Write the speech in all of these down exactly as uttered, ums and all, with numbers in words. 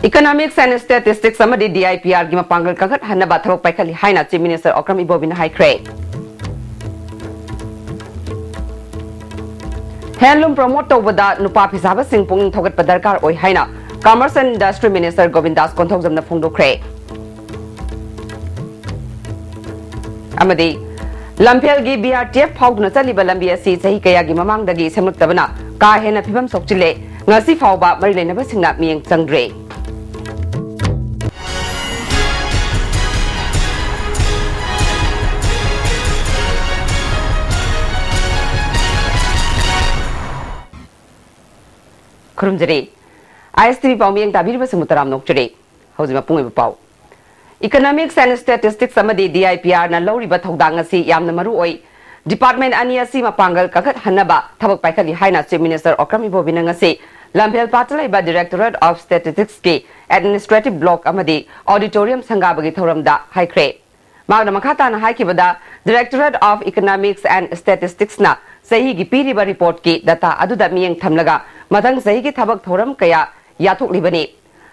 Economics and Statistics ꯑꯃꯗꯤ D I P R ꯒꯤ ꯃꯄꯥꯡꯒꯜ ꯀꯟꯈꯠꯍꯟꯅꯕ ꯊꯕꯛ ꯄꯥꯏꯈꯠꯂꯤ ꯍꯥꯏꯅ Chief Minister Okram Ibobiꯅ ꯍꯥꯏꯈ꯭ꯔꯦ꯫ Handloom promote ꯇꯧꯕꯗ ꯅꯨꯄꯥ ꯐꯤꯁꯥꯕꯁꯤꯡ ꯄꯨꯛꯅꯤꯡ ꯊꯧꯒꯠꯄ ꯗꯔꯀꯥꯔ ꯑꯣꯏ ꯍꯥꯏꯅ Commerce and Industry Minister Govindas ꯀꯣꯟꯊꯧꯖꯝꯅ ꯐꯣꯡꯗꯣꯛꯈ꯭ꯔꯦ꯫ ꯑꯃꯗꯤ ꯂꯝꯐꯦꯜꯒꯤ B R T F ꯐꯥꯎꯗꯨꯅ ꯆꯠꯂꯤꯕ ꯂꯝꯕꯤ ꯑꯁꯤ ꯆꯍꯤ ꯀꯌꯥꯒꯤ ꯃꯃꯥꯡꯗꯒꯤ ꯁꯦꯝꯂꯛꯇꯕꯅ ꯀꯥ ꯍꯦꯟꯅ ꯐꯤꯕꯝ ꯁꯣꯛꯆꯤꯜꯂꯦ꯫ ꯉꯁꯤ ꯐꯥꯎꯕ ꯃꯔꯤ ꯂꯩꯅꯕꯁꯤꯡꯅ ꯃꯤꯠꯌꯦꯡ ꯆꯪꯗ꯭ꯔꯦ꯫ ꯈꯨꯔꯨꯝꯖꯔꯤ꯫ I S T V ꯄꯥꯎ ꯃꯤꯠꯌꯦꯡ ꯇꯥꯕꯤꯔꯤꯕꯁꯤꯡꯕꯨ ꯇꯔꯥꯝꯅ ꯑꯣꯛꯆꯔꯤ꯫ ꯍꯧꯖꯤꯛ ꯃꯄꯨꯡ ꯑꯣꯏꯕ ꯄꯥꯎ꯫ Economics and Statistics ꯑꯃꯗꯤ D I P R ꯅ ꯂꯧꯔꯤꯕ ꯊꯧꯗꯥꯡ ꯑꯁꯤ ꯌꯥꯝꯅ ꯃꯔꯨ ꯑꯣꯏ꯫ Department ꯑꯅꯤ ꯑꯁꯤ ꯃꯄꯥꯡꯒꯜ ꯀꯟꯈꯠꯍꯟꯅꯕ ꯊꯕꯛ ꯄꯥꯏꯈꯠꯂꯤ ꯍꯥꯏꯅ Chief Minister Okram Ibobiꯅ ꯉꯁꯤ ꯂꯝꯐꯦꯜ ꯄꯥꯠꯇ ꯂꯩꯕ Directorate of Statistics ꯀꯤ Administrative Block ꯑꯃꯗꯤ Auditorium ꯁꯪꯒꯥꯕꯒꯤ ꯊꯧꯔꯝꯗ ꯍꯥꯏꯈ꯭ꯔꯦ꯫ ꯃꯍꯥꯛꯅ ꯃꯈꯥ ꯇꯥꯅ ꯍꯥꯏꯈꯤꯕꯗ, Directorate of Economics and Statistics ꯅ ꯆꯍꯤꯒꯤ ꯄꯤꯔꯤꯕ report ꯀꯤ data ꯑꯗꯨꯗ ꯃꯤꯠꯌꯦꯡ ꯊꯝꯂꯒ ꯃꯊꯪ ꯆꯍꯤꯒꯤ ꯊꯕꯛ ꯊꯧꯔꯝ ꯀꯌꯥ ꯌꯥꯊꯣꯛꯂꯤꯕꯅꯤ꯫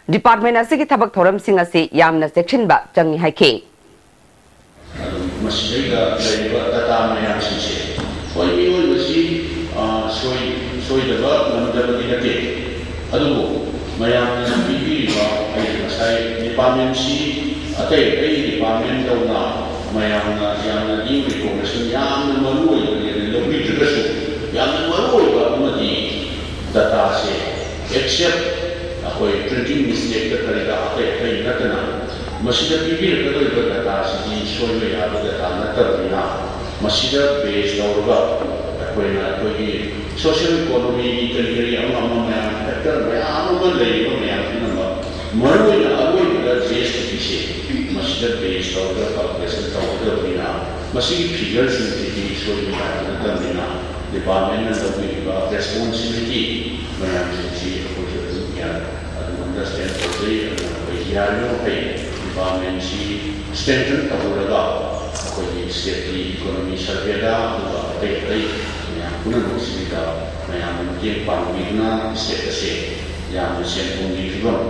Department ꯑꯁꯤꯒꯤ ꯊꯕꯛ ꯊꯧꯔꯝꯁꯤꯡ ꯑꯁꯤ ꯌꯥꯝꯅ ꯆꯦꯛꯁꯤꯟꯕ ꯆꯪꯏ ꯍꯥꯏꯈꯤ꯫ ꯑꯗꯨꯝ ꯃꯁꯤꯗꯩꯗ ꯂꯩꯔꯤꯕ data ꯃꯌꯥꯝꯁꯤꯡꯁꯦ, ꯍꯣꯏ, ꯃꯤꯑꯣꯏꯕꯁꯤ, ꯑ, ꯁꯣꯏ-, ꯁꯣꯏꯗꯕ ꯉꯝꯗꯕꯗꯤ ꯅꯠꯇꯦ, ꯑꯗꯨꯕꯨ ꯃꯌꯥꯝꯅ ꯄꯤꯕꯤꯔꯤꯕ, ꯑꯩꯅ ꯉꯁꯥꯏ department ꯁꯤ ꯑꯇꯩ ꯑꯇꯩ department ꯗꯧꯅ ꯃꯌꯥꯝꯅ ꯌꯥꯝꯅ due recognition ꯌꯥꯝꯅ ꯃꯔꯨ ꯑꯣꯏꯕꯅꯦꯅ ꯂꯧꯕꯤꯗ꯭ꯔꯒꯁꯨ, ꯌꯥꯝꯅ ꯃꯔꯨ ꯑꯣꯏꯕ ꯑꯃꯗꯤ data ꯁꯦ, except ꯑꯩꯈꯣꯏ printing mistake ꯇ ꯀꯔꯤꯗ ꯑꯇꯩ ꯑꯇꯩ ꯅꯠꯇꯅ, ꯃꯁꯤꯗ ꯄꯤꯕꯤꯔꯛꯀꯗꯧꯔꯤꯕ data ꯁꯤꯗꯤ ꯁꯣꯏꯕ ꯌꯥꯕ data ꯅꯠꯇꯕꯅꯤꯅ, ꯃꯁꯤꯗ base ꯇꯧꯔꯒ ꯑꯩꯈꯣꯏꯅ ꯑꯩꯈꯣꯏꯒꯤ social economy ꯒꯤ ꯀꯔꯤ ꯀꯔꯤ ꯑꯃ ꯑꯃ ꯃꯌꯥꯝ, factor ꯃꯌꯥꯝ ꯑꯃ ꯂꯩꯔꯤꯕ ꯃꯌꯥꯝ ꯄꯨꯝꯅꯃꯛ, ꯃꯔꯨꯑꯣꯏꯅ ꯑꯔꯣꯏꯕꯗ G S T ꯁꯦ ꯃꯁꯤꯗ base ꯇꯧꯔꯒ calculation ꯇꯧꯒꯗꯕꯅꯤꯅ, ꯃꯁꯤꯒꯤ figure ꯁꯤꯡꯁꯤꯗꯤ ꯁꯣꯏꯕ ꯌꯥꯕ ꯅꯠꯇꯕꯅꯤꯅ, department ꯅ ꯂꯧꯕꯤꯔꯤꯕ responsibility ꯃꯌꯥꯝꯁꯤꯡꯁꯤ ꯑꯩꯈꯣꯏꯁꯨ ꯑꯗꯨꯝ ꯒ꯭ꯌꯥꯟ ꯑꯗꯨꯝ understand ꯇꯧꯖꯩ꯫ ꯑꯗꯨꯅ ꯑꯩꯈꯣꯏ ꯌꯥꯔꯤꯕ ꯃꯈꯩ department ꯁꯤ strengthen ꯇꯧꯍꯜꯂꯒ, ꯑꯩꯈꯣꯏꯒꯤ state ꯀꯤ economy survey ꯗ, ꯑꯗꯨꯒ ꯑꯇꯩ ꯑꯇꯩ ꯃꯌꯥꯝ ꯄꯨꯝꯅꯃꯛꯁꯤꯗ ꯃꯌꯥꯝꯅ ꯃꯇꯦꯡ ꯄꯥꯡꯕꯤꯗꯨꯅ state ꯑꯁꯦ ꯌꯥꯝꯅ ꯁꯦꯟ ꯊꯨꯝꯒꯤ ꯐꯤꯕꯝ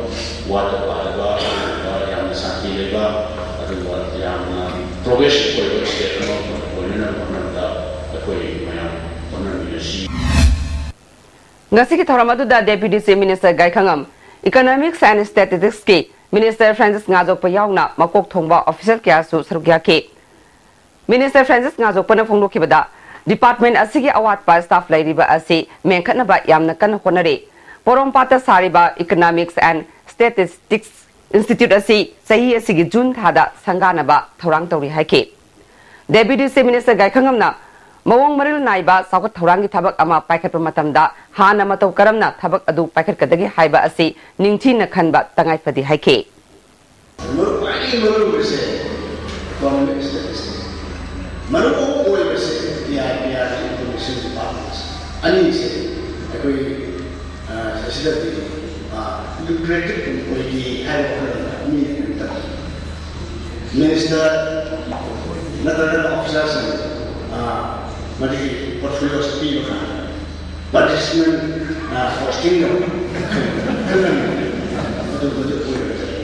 ꯋꯥꯠꯇ ꯄꯥꯗꯕ, ꯑꯗꯨꯒꯨꯝꯕ ꯌꯥꯝꯅ ꯁꯥꯟꯇꯤ ꯂꯩꯕ, ꯑꯗꯨꯒ ꯌꯥꯝꯅ progressive ꯑꯣꯏꯕ state ꯑꯃ ꯑꯣꯏꯅꯅꯕ ꯍꯣꯠꯅꯕꯗ ꯑꯩꯈꯣꯏ ꯃꯌꯥꯝ ꯍꯣꯠꯅꯃꯤꯟꯅꯁꯤ꯫ ꯉꯁꯤꯒꯤ ꯊꯧꯔꯝ ꯑꯗꯨꯗ Deputy Chief Minister ꯒꯥꯏꯈꯉꯝ, Economics and Statistics ꯀꯤ Minister Francis ꯉꯥꯖꯣꯛꯄ ꯌꯥꯎꯅ ꯃꯀꯣꯛ ꯊꯣꯡꯕ official ꯀꯌꯥꯁꯨ ꯁꯔꯨꯛ ꯌꯥꯈꯤ꯫ Minister Francis ꯉꯥꯖꯣꯛꯄꯅ ꯐꯣꯡꯗꯣꯛꯈꯤꯕꯗ, department ꯑꯁꯤꯒꯤ ꯑꯋꯥꯠꯄ staff ꯂꯩꯔꯤꯕ ꯑꯁꯤ ꯃꯦꯟꯈꯠꯅꯕ ꯌꯥꯝꯅ ꯀꯟꯅ ꯍꯣꯠꯅꯔꯤ꯫ ꯄꯣꯔꯣꯝꯄꯥꯠꯇ ꯁꯥꯔꯤꯕ Economics and Statistics Institute ꯑꯁꯤ ꯆꯍꯤ ꯑꯁꯤꯒꯤ June ꯊꯥꯗ ꯁꯪꯒꯥꯅꯕ ꯊꯧꯔꯥꯡ ꯇꯧꯔꯤ ꯍꯥꯏꯈꯤ꯫ Deputy Chief Minister ꯒꯥꯏꯈꯉꯝꯅ ꯃꯑꯣꯡ ꯃꯔꯤꯜ ꯅꯥꯏꯕ ꯆꯥꯎꯈꯠ ꯊꯧꯔꯥꯡꯒꯤ ꯊꯕꯛ ꯑꯃ ꯄꯥꯏꯈꯠꯄ ꯃꯇꯝꯗ ꯍꯥꯟꯅ ꯃꯇꯧ ꯀꯔꯝꯅ ꯊꯕꯛ ꯑꯗꯨ ꯄꯥꯏꯈꯠꯀꯗꯒꯦ ꯍꯥꯏꯕ ꯑꯁꯤ ꯅꯤꯡꯊꯤꯅ ꯈꯟꯕ ꯇꯉꯥꯏ ꯐꯗꯦ ꯍꯥꯏꯈꯤ꯫ ꯃꯔꯨ-, ꯈ꯭ꯋꯥꯏꯗꯒꯤ ꯃꯔꯨ ꯑꯣꯏꯕꯁꯦ economic statistics꯫ ꯃꯔꯨ ꯑꯣꯏꯕꯁꯦ P I P R ꯒꯤ information department꯫ ꯑꯅꯤꯁꯦ ꯑꯩꯈꯣꯏ, ꯑ, ꯑꯁꯤꯗꯗꯤ, ꯑ, lucrative ꯑꯣꯏꯗꯦ ꯍꯥꯏꯕ ꯋꯥꯈꯜꯂꯣꯟꯗ ꯃꯤꯅ ꯀꯩꯅꯣ ꯇꯧꯏ꯫ Minister ꯅꯠꯇ꯭ꯔꯒꯅ officerꯁꯤꯡ, ꯑ, ꯃꯗꯨꯒꯤ portfolioꯁꯤ ꯄꯤꯕ ꯀꯥꯟꯗ participant, ꯑ, hosting ꯇꯧꯕ ꯈꯜꯂꯝꯃꯤ꯫ ꯑꯗꯨ ꯃꯗꯨ ꯑꯣꯏꯔꯣꯏꯗꯕ꯫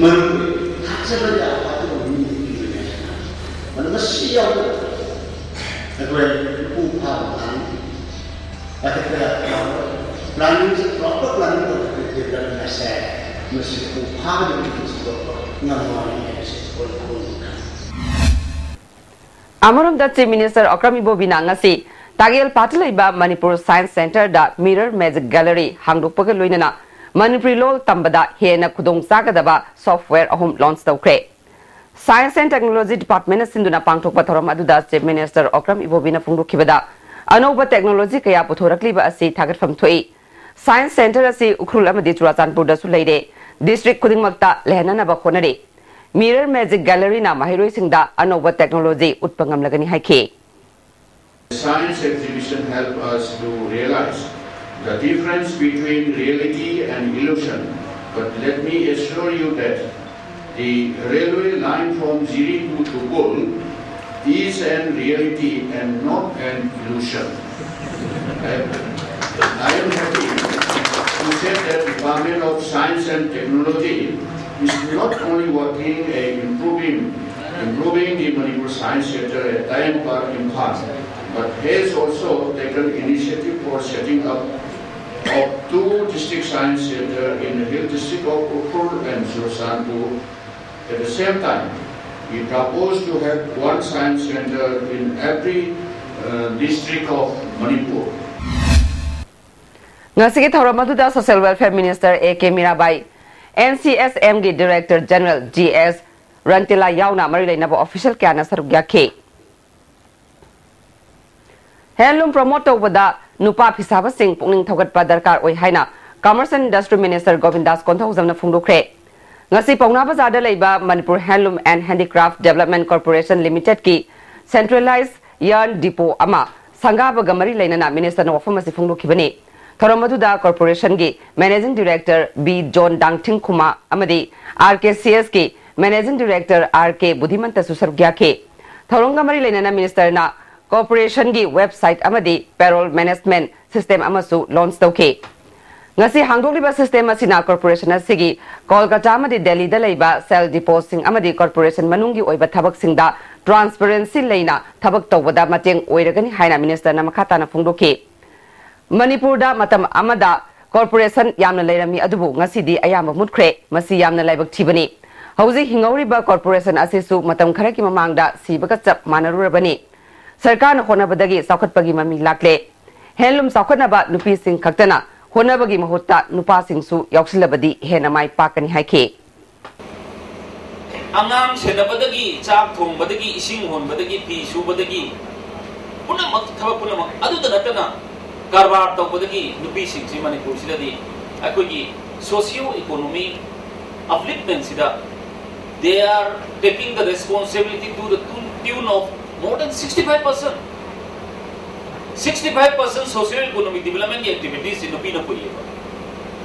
ꯃꯔꯨ ꯑꯣꯏ ꯊꯥꯖꯕ ꯌꯥꯕ ꯑꯗꯨꯒꯨꯝꯕ ꯃꯤꯗ ꯄꯤꯕꯅꯦ꯫ ꯑꯗꯨ ꯃꯁꯤ ꯌꯥꯎꯗꯅ ꯑꯩꯈꯣꯏ ꯃꯄꯨꯡ ꯐꯥꯕ planning ꯄꯥꯏꯈꯠꯄ ꯌꯥꯕ planning ꯁꯦ proper planning ꯇꯧꯗ꯭ꯔꯗꯤ development ꯁꯦ ꯃꯁꯤ ꯃꯄꯨꯡ ꯐꯥꯒꯗꯕ ꯃꯇꯝꯁꯤꯗ ꯉꯝꯃꯣꯏ ꯍꯥꯏꯕꯁꯤ ꯑꯩꯈꯣꯏ ꯈꯪꯕ ꯉꯝꯃꯤ꯫ ꯑꯃꯔꯣꯝꯗ Chief Minister ꯑꯣꯀ꯭ꯔꯝ ꯏꯕꯣꯕꯤꯅ ꯉꯁꯤ ꯇꯥꯒꯦꯜ ꯄꯥꯠꯇ ꯂꯩꯕ Manipur Science Centreꯗ Mirror Magic Gallery ꯍꯥꯡꯗꯣꯛꯄꯒ ꯂꯣꯏꯅꯅ ꯃꯅꯤꯄꯨꯔꯤ ꯂꯣꯜ ꯇꯝꯕꯗ ꯍꯦꯟꯅ ꯈꯨꯗꯣꯡ ꯆꯥꯒꯗꯕ software ꯑꯍꯨꯝ launch ꯇꯧꯈ꯭ꯔꯦ꯫ Science and Technology Departmentꯅ ꯁꯤꯟꯗꯨꯅ ꯄꯥꯡꯊꯣꯛꯄ ꯊꯧꯔꯝ ꯑꯗꯨꯗ Chief Minister ꯑꯣꯀ꯭ꯔꯝ ꯏꯕꯣꯕꯤꯅ ꯐꯣꯡꯗꯣꯛꯈꯤꯕꯗ, ꯑꯅꯧꯕ technology ꯀꯌꯥ ꯄꯨꯊꯣꯔꯛꯂꯤꯕ ꯑꯁꯤ ꯊꯥꯒꯠꯐꯝ ꯊꯣꯛꯏ꯫ Science Centre ꯑꯁꯤ ꯎꯈ꯭ꯔꯨꯜ ꯑꯃꯗꯤ ꯆꯨꯔꯥꯆꯥꯟꯄꯨꯔꯗꯁꯨ ꯂꯩꯔꯦ꯫ District ꯈꯨꯗꯤꯡꯃꯛꯇ ꯂꯩꯍꯟꯅꯅꯕ ꯍꯣꯠꯅꯔꯤ꯫ Mirror Magic Galleryꯅ ꯃꯍꯩꯔꯣꯏꯁꯤꯡꯗ ꯑꯅꯧꯕ technology ꯎꯠꯄ ꯉꯝꯂꯒꯅꯤ ꯍꯥꯏꯈꯤ꯫ Science exhibition help us to realize the difference between reality and illusion. But let me assure you that the railway line from Jiri to Tupul is an reality and not an illusion. I, I am happy. He said that Department of Science and Technology is not only working in improving, improving the Manipur Science Center at Tayengpar Imphal, but has also taken initiative for setting up of two district science center in the hill district of Ukhrul and Churachandpur. At the same time, we propose to have one science center in every uh, district of Manipur. ꯉꯁꯤꯒꯤ ꯊꯧꯔꯝ ꯑꯗꯨꯗ Social Welfare Minister A K Mirabai, N C S M ꯒꯤ Director General G S ꯔꯟꯇꯤꯂꯥ ꯌꯥꯎꯅ ꯃꯔꯤ ꯂꯩꯅꯕ official ꯀꯌꯥꯅ ꯁꯔꯨꯛ ꯌꯥꯈꯤ꯫ Handloom promote ꯇꯧꯕꯗ ꯅꯨꯄꯥ ꯐꯤꯁꯥꯕꯁꯤꯡ ꯄꯨꯛꯅꯤꯡ ꯊꯧꯒꯠꯄ ꯗꯔꯀꯥꯔ ꯑꯣꯏ ꯍꯥꯏꯅ Commerce and Industry Minister ꯒꯣꯕꯤꯟꯗꯥꯁ ꯀꯣꯟꯊꯧꯖꯝꯅ ꯐꯣꯡꯗꯣꯛꯈ꯭ꯔꯦ꯫ ꯉꯁꯤ ꯄꯥꯎꯅꯥ ꯕꯖꯥꯔꯗ ꯂꯩꯕ Manipur Handloom and Handicraft Development Corporation Limited ꯀꯤ centralized yarn depot ꯑꯃ ꯁꯪꯒꯥꯕꯒ ꯃꯔꯤ ꯂꯩꯅꯅ minister ꯅ ꯋꯥꯐꯝ ꯑꯁꯤ ꯐꯣꯡꯗꯣꯛꯈꯤꯕꯅꯤ꯫ ꯊꯧꯔꯝ ꯑꯗꯨꯗ corporation ꯒꯤ Managing Director B ꯖꯣꯟ ꯗꯥꯡꯊꯤꯡꯈꯨꯃꯥ ꯑꯃꯗꯤ R K C S ꯀꯤ Managing Director R K ꯕꯨꯙꯤꯃꯟꯇꯁꯨ ꯁꯔꯨꯛ ꯌꯥꯈꯤ꯫ ꯊꯧꯔꯝꯒ ꯃꯔꯤ ꯂꯩꯅꯅ minister ꯅ corporation ꯒꯤ website ꯑꯃꯗꯤ payroll management system ꯑꯃꯁꯨ launch ꯇꯧꯈꯤ꯫ ꯉꯁꯤ ꯍꯥꯡꯗꯣꯛꯂꯤꯕ system ꯑꯁꯤꯅ corporation ꯑꯁꯤꯒꯤ ꯀꯣꯜꯀꯇꯥ ꯑꯃꯗꯤ ꯗꯦꯜꯂꯤꯗ ꯂꯩꯕ cell depot ꯁꯤꯡ ꯑꯃꯗꯤ corporation ꯃꯅꯨꯡꯒꯤ ꯑꯣꯏꯕ ꯊꯕꯛꯁꯤꯡꯗ transparency ꯂꯩꯅ ꯊꯕꯛ ꯇꯧꯕꯗ ꯃꯇꯦꯡ ꯑꯣꯏꯔꯒꯅꯤ ꯍꯥꯏꯅ minister ꯅ ꯃꯈꯥ ꯇꯥꯅ ꯐꯣꯡꯗꯣꯛꯈꯤ꯫ ꯃꯅꯤꯄꯨꯔꯗ ꯃꯇꯝ ꯑꯃꯗ corporation ꯌꯥꯝꯅ ꯂꯩꯔꯝꯃꯤ, ꯑꯗꯨꯕꯨ ꯉꯁꯤꯗꯤ ꯑꯌꯥꯝꯕ ꯃꯨꯠꯈ꯭ꯔꯦ꯫ ꯃꯁꯤ ꯌꯥꯝꯅ ꯂꯥꯏꯕꯛ ꯊꯤꯕꯅꯤ꯫ ꯍꯧꯖꯤꯛ ꯍꯤꯡꯍꯧꯔꯤꯕ corporation ꯑꯁꯤꯁꯨ ꯃꯇꯝ ꯈꯔꯒꯤ ꯃꯃꯥꯡꯗ ꯁꯤꯕꯒ ꯆꯞ ꯃꯥꯟꯅꯔꯨꯔꯕꯅꯤ꯫ ꯁꯔꯀꯥꯔꯅ ꯍꯣꯠꯅꯕꯗꯒꯤ ꯆꯥꯎꯈꯠꯄꯒꯤ ꯃꯃꯤ ꯂꯥꯛꯂꯦ꯫ Handloom ꯆꯥꯎꯈꯠꯅꯕ ꯅꯨꯄꯤꯁꯤꯡ ꯈꯛꯇꯅ ꯍꯣꯠꯅꯕꯒꯤ ꯃꯍꯨꯠꯇ ꯅꯨꯄꯥꯁꯤꯡꯁꯨ ꯌꯥꯎꯁꯤꯜꯂꯕꯗꯤ ꯍꯦꯟꯅ ꯃꯥꯏ ꯄꯥꯛꯀꯅꯤ ꯍꯥꯏꯈꯤ꯫ ꯑꯉꯥꯡ ꯁꯦꯟꯅꯕꯗꯒꯤ, ꯆꯥꯛ ꯊꯣꯡꯕꯗꯒꯤ, ꯏꯁꯤꯡ ꯍꯣꯟꯕꯗꯒꯤ, ꯐꯤ ꯁꯨꯕꯗꯒꯤ, ꯄꯨꯝꯅꯃꯛ, ꯊꯕꯛ ꯄꯨꯝꯅꯃꯛ꯫ ꯑꯗꯨꯗ ꯅꯠꯇꯅ ꯀꯔꯕꯥꯔ ꯇꯧꯕꯗꯒꯤ ꯅꯨꯄꯤꯁꯤꯡꯁꯤ ꯃꯅꯤꯄꯨꯔꯁꯤꯗꯗꯤ ꯑꯩꯈꯣꯏꯒꯤ socio economy upliftment ꯁꯤꯗ they are taking the responsibility to the tune of more than sixty five percent. Sixty five percent socio economic development ꯒꯤ activities ꯁꯤ ꯅꯨꯄꯤꯅ ꯄꯨꯏꯌꯦꯕ꯫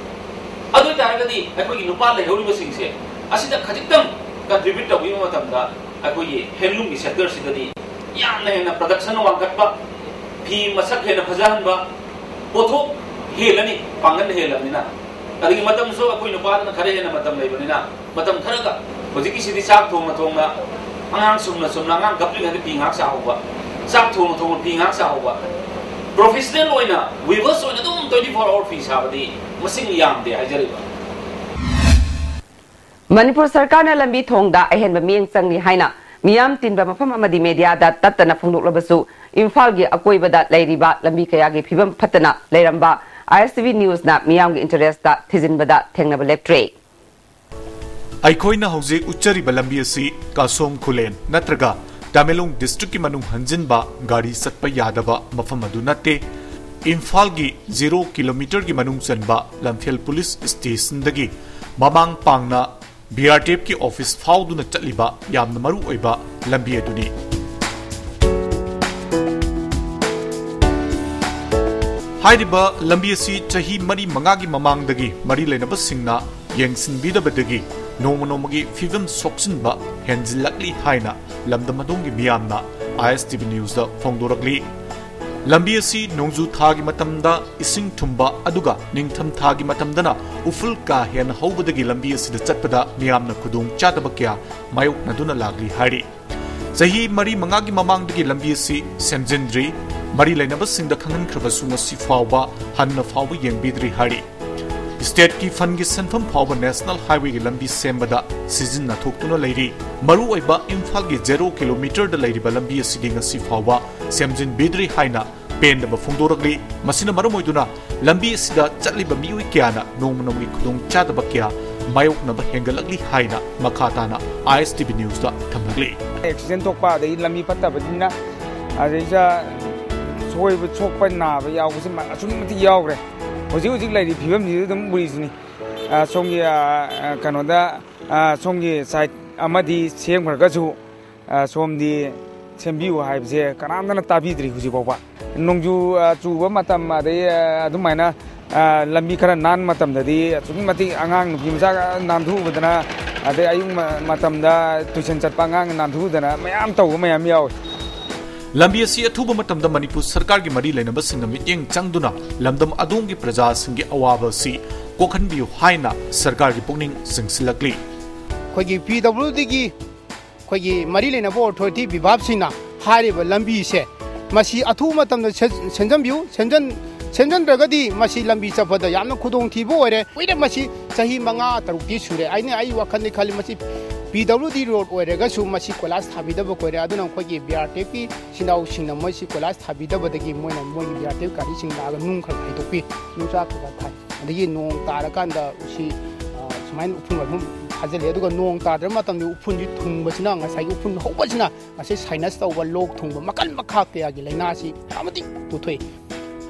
ꯑꯗꯨ ꯑꯣꯏꯇꯥꯔꯒꯗꯤ ꯑꯩꯈꯣꯏꯒꯤ ꯅꯨꯄꯥ ꯂꯩꯍꯧꯔꯤꯕꯁꯤꯡꯁꯦ ꯑꯁꯤꯗ ꯈꯖꯤꯛꯇꯪ contribute ꯇꯧꯕꯤꯕ ꯃꯇꯝꯗ ꯑꯩꯈꯣꯏꯒꯤ handloom ꯒꯤ sector ꯁꯤꯗꯗꯤ ꯌꯥꯝꯅ ꯍꯦꯟꯅ production ꯋꯥꯡꯈꯠꯄ, ꯐꯤ ꯃꯁꯛ ꯍꯦꯟꯅ ꯐꯖꯍꯟꯕ, ꯄꯣꯠꯊꯣꯛ ꯍꯦꯜꯂꯅꯤ, ꯄꯥꯡꯒꯜ ꯍꯦꯜꯂꯕꯅꯤꯅ꯫ ꯑꯗꯒꯤ ꯃꯇꯝꯁꯨ ꯑꯩꯈꯣꯏ ꯅꯨꯄꯥꯗꯅ ꯈꯔ ꯍꯦꯟꯅ ꯃꯇꯝ ꯂꯩꯕꯅꯤꯅ, ꯃꯇꯝ ꯈꯔꯒ ꯍꯧꯖꯤꯛꯀꯤꯁꯤꯗꯤ ꯆꯥꯛ ꯊꯣꯡꯅ ꯊꯣꯡꯅ, ꯑꯉꯥꯡ ꯁꯨꯝꯅ ꯁꯨꯝꯅ, ꯑꯉꯥꯡ ꯀꯞꯂꯤꯉꯩꯗ ꯐꯤ ꯉꯥꯏꯍꯥꯛ ꯁꯥꯍꯧꯕ, ꯆꯥꯛ ꯊꯣꯡꯅ ꯊꯣꯡꯅ ꯐꯤ ꯉꯥꯏꯍꯥꯛ ꯁꯥꯍꯧꯕ꯫ Professional ꯑꯣꯏꯅ, weavers ꯑꯣꯏꯅ ꯑꯗꯨꯝ twenty four hour ꯐꯤ ꯁꯥꯕꯗꯤ ꯃꯁꯤꯡ ꯌꯥꯝꯗꯦ ꯍꯥꯏꯖꯔꯤꯕ꯫ ꯃꯅꯤꯄꯨꯔ ꯁꯔꯀꯥꯔꯅ ꯂꯝꯕꯤ ꯊꯣꯡꯗ ꯑꯍꯦꯟꯕ ꯃꯤꯠꯌꯦꯡ ꯆꯪꯂꯤ ꯍꯥꯏꯅ ꯃꯤꯌꯥꯝ ꯇꯤꯟꯕ ꯃꯐꯝ ꯑꯃꯗꯤ ꯃꯦꯗꯤꯌꯥꯗ ꯇꯠꯇꯅ ꯐꯣꯡꯗꯣꯛꯂꯕꯁꯨ, ꯏꯝꯐꯥꯜꯒꯤ ꯑꯀꯣꯏꯕꯗ ꯂꯩꯔꯤꯕ ꯂꯝꯕꯤ ꯀꯌꯥꯒꯤ ꯐꯤꯕꯝ ꯐꯠꯇꯅ ꯂꯩꯔꯝꯕ ꯑꯥꯏ ꯑꯦꯁ ꯇꯤ ꯚꯤ ꯅ꯭ꯌꯨꯁꯅ ꯃꯤꯌꯥꯝꯒꯤ ꯏꯟꯇꯔꯦꯁꯇ ꯊꯤꯖꯤꯟꯕꯗ ꯊꯦꯡꯅꯕ ꯂꯦꯞꯇ꯭ꯔꯦ꯫ ꯑꯩꯈꯣꯏꯅ ꯍꯧꯖꯤꯛ ꯎꯠꯆꯔꯤꯕ ꯂꯝꯕꯤ ꯑꯁꯤ ꯀꯥꯁꯣꯡ ꯈꯨꯂꯦꯟ ꯅꯠꯇ꯭ꯔꯒ ꯇꯃꯦꯡꯂꯣꯡ ꯗꯤꯁꯇ꯭ꯔꯤꯛꯀꯤ ꯃꯅꯨꯡ ꯍꯟꯖꯤꯟꯕ ꯒꯥꯔꯤ ꯆꯠꯄ ꯌꯥꯗꯕ ꯃꯐꯝ ꯑꯗꯨ ꯅꯠꯇꯦ꯫ ꯏꯝꯐꯥꯜꯒꯤ ꯖꯤꯔꯣ ꯀꯤꯂꯣꯃꯤꯇꯔꯒꯤ ꯃꯅꯨꯡ ꯆꯟꯕ ꯂꯝꯐꯦꯜ ꯄꯨꯂꯤꯁ ꯁ꯭ꯇꯦꯁꯟꯗꯒꯤ ꯃꯃꯥꯡ ꯄꯥꯡꯅ ꯕꯤ ꯑꯥꯔ ꯇꯤ ꯑꯦꯐꯀꯤ ꯑꯣꯐꯤꯁ ꯐꯥꯎꯗꯨꯅ ꯆꯠꯂꯤꯕ ꯌꯥꯝꯅ ꯃꯔꯨ ꯑꯣꯏꯕ ꯂꯝꯕꯤ ꯑꯗꯨꯅꯤ꯫ ꯍꯥꯏꯔꯤꯕ ꯂꯝꯕꯤ ꯑꯁꯤ ꯆꯍꯤ ꯃꯔꯤ ꯃꯉꯥꯒꯤ ꯃꯃꯥꯡꯗꯒꯤ ꯃꯔꯤ ꯂꯩꯅꯕꯁꯤꯡꯅ ꯌꯦꯡꯁꯤꯟꯕꯤꯗꯕꯗꯒꯤ ꯅꯣꯡꯃ ꯅꯣꯡꯃꯒꯤ ꯐꯤꯕꯝ ꯁꯣꯛꯆꯤꯟꯕ ꯍꯦꯟꯖꯤꯜꯂꯛꯂꯤ ꯍꯥꯏꯅ ꯂꯝꯗꯝ ꯑꯗꯣꯝꯒꯤ ꯃꯤꯌꯥꯝꯅ ꯑꯥꯏ ꯑꯦꯁ ꯇꯤ ꯚꯤ ꯅ꯭ꯌꯨꯁꯇ ꯐꯣꯡꯗꯣꯔꯛꯂꯤ꯫ ꯂꯝꯕꯤ ꯑꯁꯤ ꯅꯣꯡꯖꯨ ꯊꯥꯒꯤ ꯃꯇꯝꯗ ꯏꯁꯤꯡ ꯊꯨꯝꯕ ꯑꯗꯨꯒ ꯅꯤꯡꯊꯝ ꯊꯥꯒꯤ ꯃꯇꯝꯗꯅ ꯎꯐꯨꯜ ꯀꯥ ꯍꯦꯟꯅ ꯍꯧꯕꯗꯒꯤ ꯂꯝꯕꯤ ꯑꯁꯤꯗ ꯆꯠꯄꯗ ꯃꯤꯌꯥꯝꯅ ꯈꯨꯗꯣꯡ ꯆꯥꯗꯕ ꯀꯌꯥ ꯃꯥꯌꯣꯛꯅꯗꯨꯅ ꯂꯥꯛꯂꯤ ꯍꯥꯏꯔꯤ꯫ ꯆꯍꯤ ꯃꯔꯤ ꯃꯉꯥꯒꯤ ꯃꯃꯥꯡꯗꯒꯤ ꯂꯝꯕꯤ ꯑꯁꯤ ꯁꯦꯝꯖꯤꯟꯗ꯭ꯔꯤ꯫ ꯃꯔꯤ ꯂꯩꯅꯕꯁꯤꯡꯗ ꯈꯪꯍꯟꯈ꯭ꯔꯕꯁꯨ ꯉꯁꯤ ꯐꯥꯎꯕ ꯍꯟꯅ ꯐꯥꯎꯕ ꯌꯦꯡꯕꯤꯗ꯭ꯔꯤ ꯍꯥꯏꯔꯤ꯫ ꯁ꯭ꯇꯦꯠꯀꯤ ꯐꯟꯒꯤ ꯁꯦꯟꯐꯝ ꯐꯥꯎꯕ ꯅꯦꯁꯅꯦꯜ ꯍꯥꯏꯋꯦꯒꯤ ꯂꯝꯕꯤ ꯁꯦꯝꯕꯗ ꯁꯤꯖꯤꯟꯅꯊꯣꯛꯇꯨꯅ ꯂꯩꯔꯤ꯫ ꯃꯔꯨꯑꯣꯏꯕ ꯏꯝꯐꯥꯜꯒꯤ ꯖꯦꯔꯣ ꯀꯤꯂꯣꯃꯤꯇꯔꯗ ꯂꯩꯔꯤꯕ ꯂꯝꯕꯤ ꯑꯁꯤꯗꯤ ꯉꯁꯤ ꯐꯥꯎꯕ ꯁꯦꯝꯖꯤꯟꯕꯤꯗ꯭ꯔꯤ ꯍꯥꯏꯅ ꯄꯦꯟꯗꯕ ꯐꯣꯡꯗꯣꯔꯛꯂꯤ꯫ ꯃꯁꯤꯅ ꯃꯔꯝ ꯑꯣꯏꯗꯨꯅ ꯂꯝꯕꯤ ꯑꯁꯤꯗ ꯆꯠꯂꯤꯕ ꯃꯤꯑꯣꯏ ꯀꯌꯥꯅ ꯅꯣꯡꯃ ꯅꯣꯡꯃꯒꯤ ꯈꯨꯗꯣꯡꯆꯥꯗꯕ ꯀꯌꯥ ꯃꯥꯌꯣꯛꯅꯕ ꯍꯦꯟꯒꯠꯂꯛꯂꯤ ꯍꯥꯏꯅ ꯃꯈꯥ ꯇꯥꯅ ꯑꯥꯏ ꯑꯦꯁ ꯇꯤ ꯚꯤ ꯅ꯭ꯌꯨꯁꯇ ꯊꯝꯂꯛꯂꯤ꯫ ꯑꯦꯛꯁꯤꯗꯦꯟ ꯊꯣꯛꯄ, ꯑꯗꯒꯤ ꯂꯝꯕꯤ ꯐꯠꯇꯕꯅꯤꯅ, ꯑꯗꯩꯗ ꯁꯣꯏꯕ, ꯁꯣꯛꯄ, ꯅꯥꯕ ꯌꯥꯎꯕꯁꯤ ꯃ-, ꯑꯁꯨꯛꯀꯤ ꯃꯇꯤꯛ ꯌꯥꯎꯈ꯭ꯔꯦ꯫ ꯍꯧꯖꯤꯛ ꯍꯧꯖꯤꯛ ꯂꯩꯔꯤꯕ ꯐꯤꯕꯝꯁꯤꯗ ꯑꯗꯨꯝ ꯎꯔꯤꯁꯤꯅꯤ꯫ ꯑ, ꯁꯣꯝꯒꯤ, ꯑ, ꯑ, ꯀꯩꯅꯣꯗ, ꯑ, ꯁꯣꯝꯒꯤ ꯁꯥꯏꯠ ꯑꯃꯗꯤ ꯁꯦꯝꯈ꯭ꯔꯒꯁꯨ, ꯑ, ꯁꯣꯝꯗꯤ ꯁꯦꯝꯕꯤꯌꯨ ꯍꯥꯏꯕꯁꯦ ꯀꯅꯥꯝꯇꯅ ꯇꯥꯕꯤꯗ꯭ꯔꯤ ꯍꯧꯖꯤꯛ ꯐꯥꯎꯕ꯫ ꯅꯣꯡꯖꯨ, ꯑ, ꯆꯨꯕ ꯃꯇꯝ, ꯑꯗꯩ, ꯑ, ꯑꯗꯨꯃꯥꯏꯅ, ꯑ, ꯂꯝꯕꯤ ꯈꯔ ꯅꯥꯟꯕ ꯃꯇꯝꯗꯗꯤ ꯑꯁꯨꯛꯀꯤ ꯃꯇꯤꯛ ꯑꯉꯥꯡ ꯅꯨꯄꯤ ꯃꯆꯥꯒ ꯅꯥꯟꯊꯨꯕꯗꯅ, ꯑꯗꯩ ꯑꯌꯨꯛ ꯃ-, ꯃꯇꯝꯗ ꯇꯨꯏꯁꯟ ꯆꯠꯄ ꯑꯉꯥꯡ ꯅꯥꯟꯊꯨꯗꯅ ꯃꯌꯥꯝ ꯇꯧꯕ ꯃꯌꯥꯝ ꯌꯥꯎꯏ꯫ ꯂꯝꯕꯤ ꯑꯁꯤ ꯑꯊꯨꯕ ꯃꯇꯝꯗ ꯃꯅꯤꯄꯨꯔ ꯁꯔꯀꯥꯔꯒꯤ ꯃꯔꯤ ꯂꯩꯅꯕꯁꯤꯡꯅ ꯃꯤꯠꯌꯦꯡ ꯆꯪꯗꯨꯅ ꯂꯝꯗꯝ ꯑꯗꯣꯝꯒꯤ ꯄ꯭ꯔꯖꯥꯁꯤꯡꯒꯤ ꯑꯋꯥꯕ ꯑꯁꯤ ꯀꯣꯛꯍꯟꯕꯤꯌꯨ ꯍꯥꯏꯅ ꯁꯔꯀꯥꯔꯒꯤ ꯄꯨꯛꯅꯤꯡ ꯆꯤꯡꯁꯤꯜꯂꯛꯂꯤ꯫ ꯑꯩꯈꯣꯏꯒꯤ ꯄꯤ ꯗꯕ꯭ꯂꯤꯎ ꯗꯤꯒꯤ ꯑꯩꯈꯣꯏꯒꯤ ꯃꯔꯤ ꯂꯩꯅꯕ ꯑꯣꯊꯣꯔꯤꯇꯤ ꯕꯤꯚꯥꯞꯁꯤꯡꯅ ꯍꯥꯏꯔꯤꯕ ꯂꯝꯕꯤꯁꯦ ꯃꯁꯤ ꯑꯊꯨꯕ ꯃꯇꯝꯗ ꯁꯦ-, ꯁꯦꯝꯖꯤꯟꯕꯤꯌꯨ, ꯁꯦꯝꯖꯤꯟ-, ꯁꯦꯝꯖꯤꯟꯗ꯭ꯔꯒꯗꯤ ꯃꯁꯤ ꯂꯝꯕꯤ ꯆꯠꯄꯗ ꯌꯥꯝꯅ ꯈꯨꯗꯣꯡꯊꯤꯕ ꯑꯣꯏꯔꯦ꯫ ꯀꯨꯏꯔꯦ, ꯃꯁꯤ ꯆꯍꯤ ꯃꯉꯥ ꯇꯔꯨꯛꯇꯤ ꯁꯨꯔꯦ꯫ ꯑꯩꯅ, ꯑꯩ ꯋꯥꯈꯜꯗꯤ ꯈꯜꯂꯤ, ꯃꯁꯤ ꯄꯤ ꯗꯕ꯭ꯂꯤꯎ ꯗꯤ ꯔꯣꯗ ꯑꯣꯏꯔꯒꯁꯨ ꯃꯁꯤ ꯀꯣꯏꯂꯥꯁ ꯊꯥꯕꯤꯗꯕ ꯀꯨꯏꯔꯦ꯫ ꯑꯗꯨꯅ ꯑꯩꯈꯣꯏꯒꯤ ꯕꯤ ꯑꯥꯔ ꯇꯤ ꯑꯦꯐꯀꯤ ꯏꯆꯤꯟ ꯏꯅꯥꯎꯁꯤꯡꯅ ꯃꯣꯏꯁꯤ ꯀꯣꯏꯂꯥꯁ ꯊꯥꯕꯤꯗꯕꯗꯒꯤ ꯃꯣꯏꯅ ꯃꯣꯏꯒꯤ ꯕꯤ ꯑꯥꯔ ꯇꯤ ꯑꯦꯐ ꯒꯥꯔꯤꯁꯤꯡ ꯂꯥꯛꯑꯒ ꯅꯨꯡ ꯈꯔ ꯍꯩꯗꯣꯛꯄꯤ, ꯅꯨꯡꯁꯥ ꯈꯔ ꯈꯔ ꯊꯥꯏ꯫ ꯑꯗꯒꯤ ꯅꯣꯡ ꯇꯥꯔꯀꯥꯟꯗ ꯁꯤ, ꯑ, ꯁꯨꯃꯥꯏꯅ ꯎꯐꯨꯟ ꯋꯥꯏꯐꯨꯟ ꯊꯥꯖꯤꯜꯂꯦ꯫ ꯑꯗꯨꯒ ꯅꯣꯡ ꯇꯥꯗ꯭ꯔꯕ ꯃꯇꯝꯗ ꯎꯐꯨꯟꯁꯤ ꯊꯨꯡꯕꯁꯤꯅ, ꯉꯁꯥꯏꯒꯤ ꯎꯐꯨꯟ ꯍꯧꯕꯁꯤꯅ ꯉꯁꯤ ꯁꯥꯏꯅꯁ ꯇꯧꯕ, ꯂꯣꯛ ꯊꯨꯡꯕ, ꯃꯈꯜ ꯃꯈꯥ ꯀꯌꯥꯒꯤ ꯂꯥꯏꯅꯥꯁꯤ ꯑꯃꯗꯤ ꯄꯨꯊꯣꯛꯏ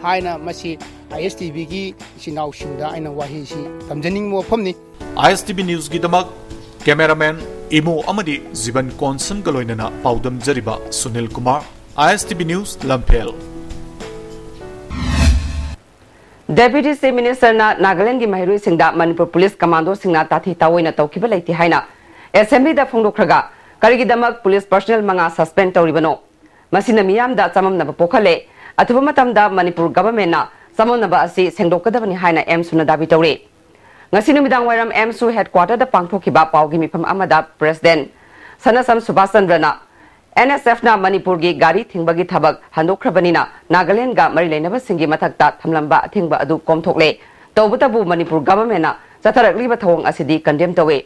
ꯍꯥꯏꯅ ꯃꯁꯤ ꯑꯥꯏ ꯑꯦꯁ ꯇꯤ ꯚꯤꯒꯤ ꯏꯆꯤꯟ ꯏꯅꯥꯎꯁꯤꯡꯗ ꯑꯩꯅ ꯋꯥꯍꯩꯁꯤ ꯇꯝꯖꯅꯤꯡꯕ ꯋꯥꯐꯝꯅꯤ꯫ ꯑꯥꯏ ꯑꯦꯁ ꯇꯤ ꯚꯤ ꯅ꯭ꯌꯨꯁꯀꯤꯗꯃꯛ ꯀꯦꯃꯦꯔꯥꯃꯦꯟ ꯏꯃꯣ ꯑꯃꯗꯤ ꯖꯤꯕꯟ ꯀꯣꯟꯁꯟꯒ ꯂꯣꯏꯅꯅ ꯄꯥꯎꯗꯝꯖꯔꯤꯕ ꯁꯨꯅꯤꯜ ꯀꯨꯃꯥꯔ, ꯑꯥꯏ ꯑꯦꯁ ꯇꯤ ꯚꯤ ꯅ꯭ꯌꯨꯁ, ꯂꯝꯐꯦꯜ꯫ ꯗꯦꯄ꯭ꯌꯨꯇꯤ ꯆꯤꯐ ꯃꯤꯅꯤꯁꯇꯔꯅ ꯅꯥꯒꯥꯂꯦꯟꯗꯒꯤ ꯃꯍꯩꯔꯣꯏꯁꯤꯡꯗ ꯃꯅꯤꯄꯨꯔ ꯄꯨꯂꯤꯁ ꯀꯃꯥꯟꯗꯣꯁꯤꯡꯅ ꯇꯥꯊꯤ ꯇꯥꯑꯣꯏꯅ ꯇꯧꯈꯤꯕ ꯂꯩꯇꯦ ꯍꯥꯏꯅ ꯑꯦꯁꯦꯝꯕ꯭ꯂꯤꯗ ꯐꯣꯡꯗꯣꯛꯈ꯭ꯔꯒ ꯀꯔꯤꯒꯤꯗꯃꯛ ꯄꯨꯂꯤꯁ ꯄꯔꯁꯅꯦꯜ ꯃꯉꯥ ꯁꯁꯄꯦꯟ ꯇꯧꯔꯤꯕꯅꯣ? ꯃꯁꯤꯅ ꯃꯤꯌꯥꯝꯗ ꯆꯃꯝꯅꯕ ꯄꯣꯛꯍꯜꯂꯦ꯫ ꯑꯊꯨꯕ ꯃꯇꯝꯗ ꯃꯅꯤꯄꯨꯔ ꯒꯚꯔꯟꯃꯦꯟꯠꯅ ꯆꯃꯝꯅꯕ ꯑꯁꯤ ꯁꯦꯡꯗꯣꯛꯀꯗꯕꯅꯤ ꯍꯥꯏꯅ ꯑꯦꯝꯁꯨꯅ ꯗꯥꯕꯤ ꯇꯧꯔꯤ꯫ ꯉꯁꯤ ꯅꯨꯃꯤꯗꯥꯡ ꯋꯥꯏꯔꯝ ꯑꯦꯝꯁꯨ ꯍꯦꯗꯀ꯭ꯋꯥꯇꯔꯗ ꯄꯥꯡꯊꯣꯛꯈꯤꯕ ꯄꯥꯎꯒꯤ ꯃꯤꯐꯝ ꯑꯃꯗ ꯄ꯭ꯔꯦꯁꯤꯗꯦꯟꯠ ꯁꯅꯥꯁꯝ ꯁꯨꯕꯥꯁ ꯆꯟꯗ꯭ꯔꯅ ꯑꯦꯟ ꯑꯦꯁ ꯑꯦꯐꯅ ꯃꯅꯤꯄꯨꯔꯒꯤ ꯒꯥꯔꯤ ꯊꯤꯡꯕꯒꯤ ꯊꯕꯛ ꯍꯟꯗꯣꯛꯈ꯭ꯔꯕꯅꯤꯅ ꯅꯥꯒꯥꯂꯦꯟꯗꯒ ꯃꯔꯤ ꯂꯩꯅꯕꯁꯤꯡꯒꯤ ꯃꯊꯛꯇ ꯊꯝꯂꯝꯕ ꯑꯊꯤꯡꯕ ꯑꯗꯨ ꯀꯣꯝꯊꯣꯛꯂꯦ꯫ ꯇꯧꯕꯇꯕꯨ ꯃꯅꯤꯄꯨꯔ ꯒꯚꯔꯟꯃꯦꯟꯠꯅ ꯆꯠꯊꯔꯛꯂꯤꯕ ꯊꯧꯑꯣꯡ ꯑꯁꯤꯗꯤ ꯀꯟꯗꯦꯝ ꯇꯧꯏ꯫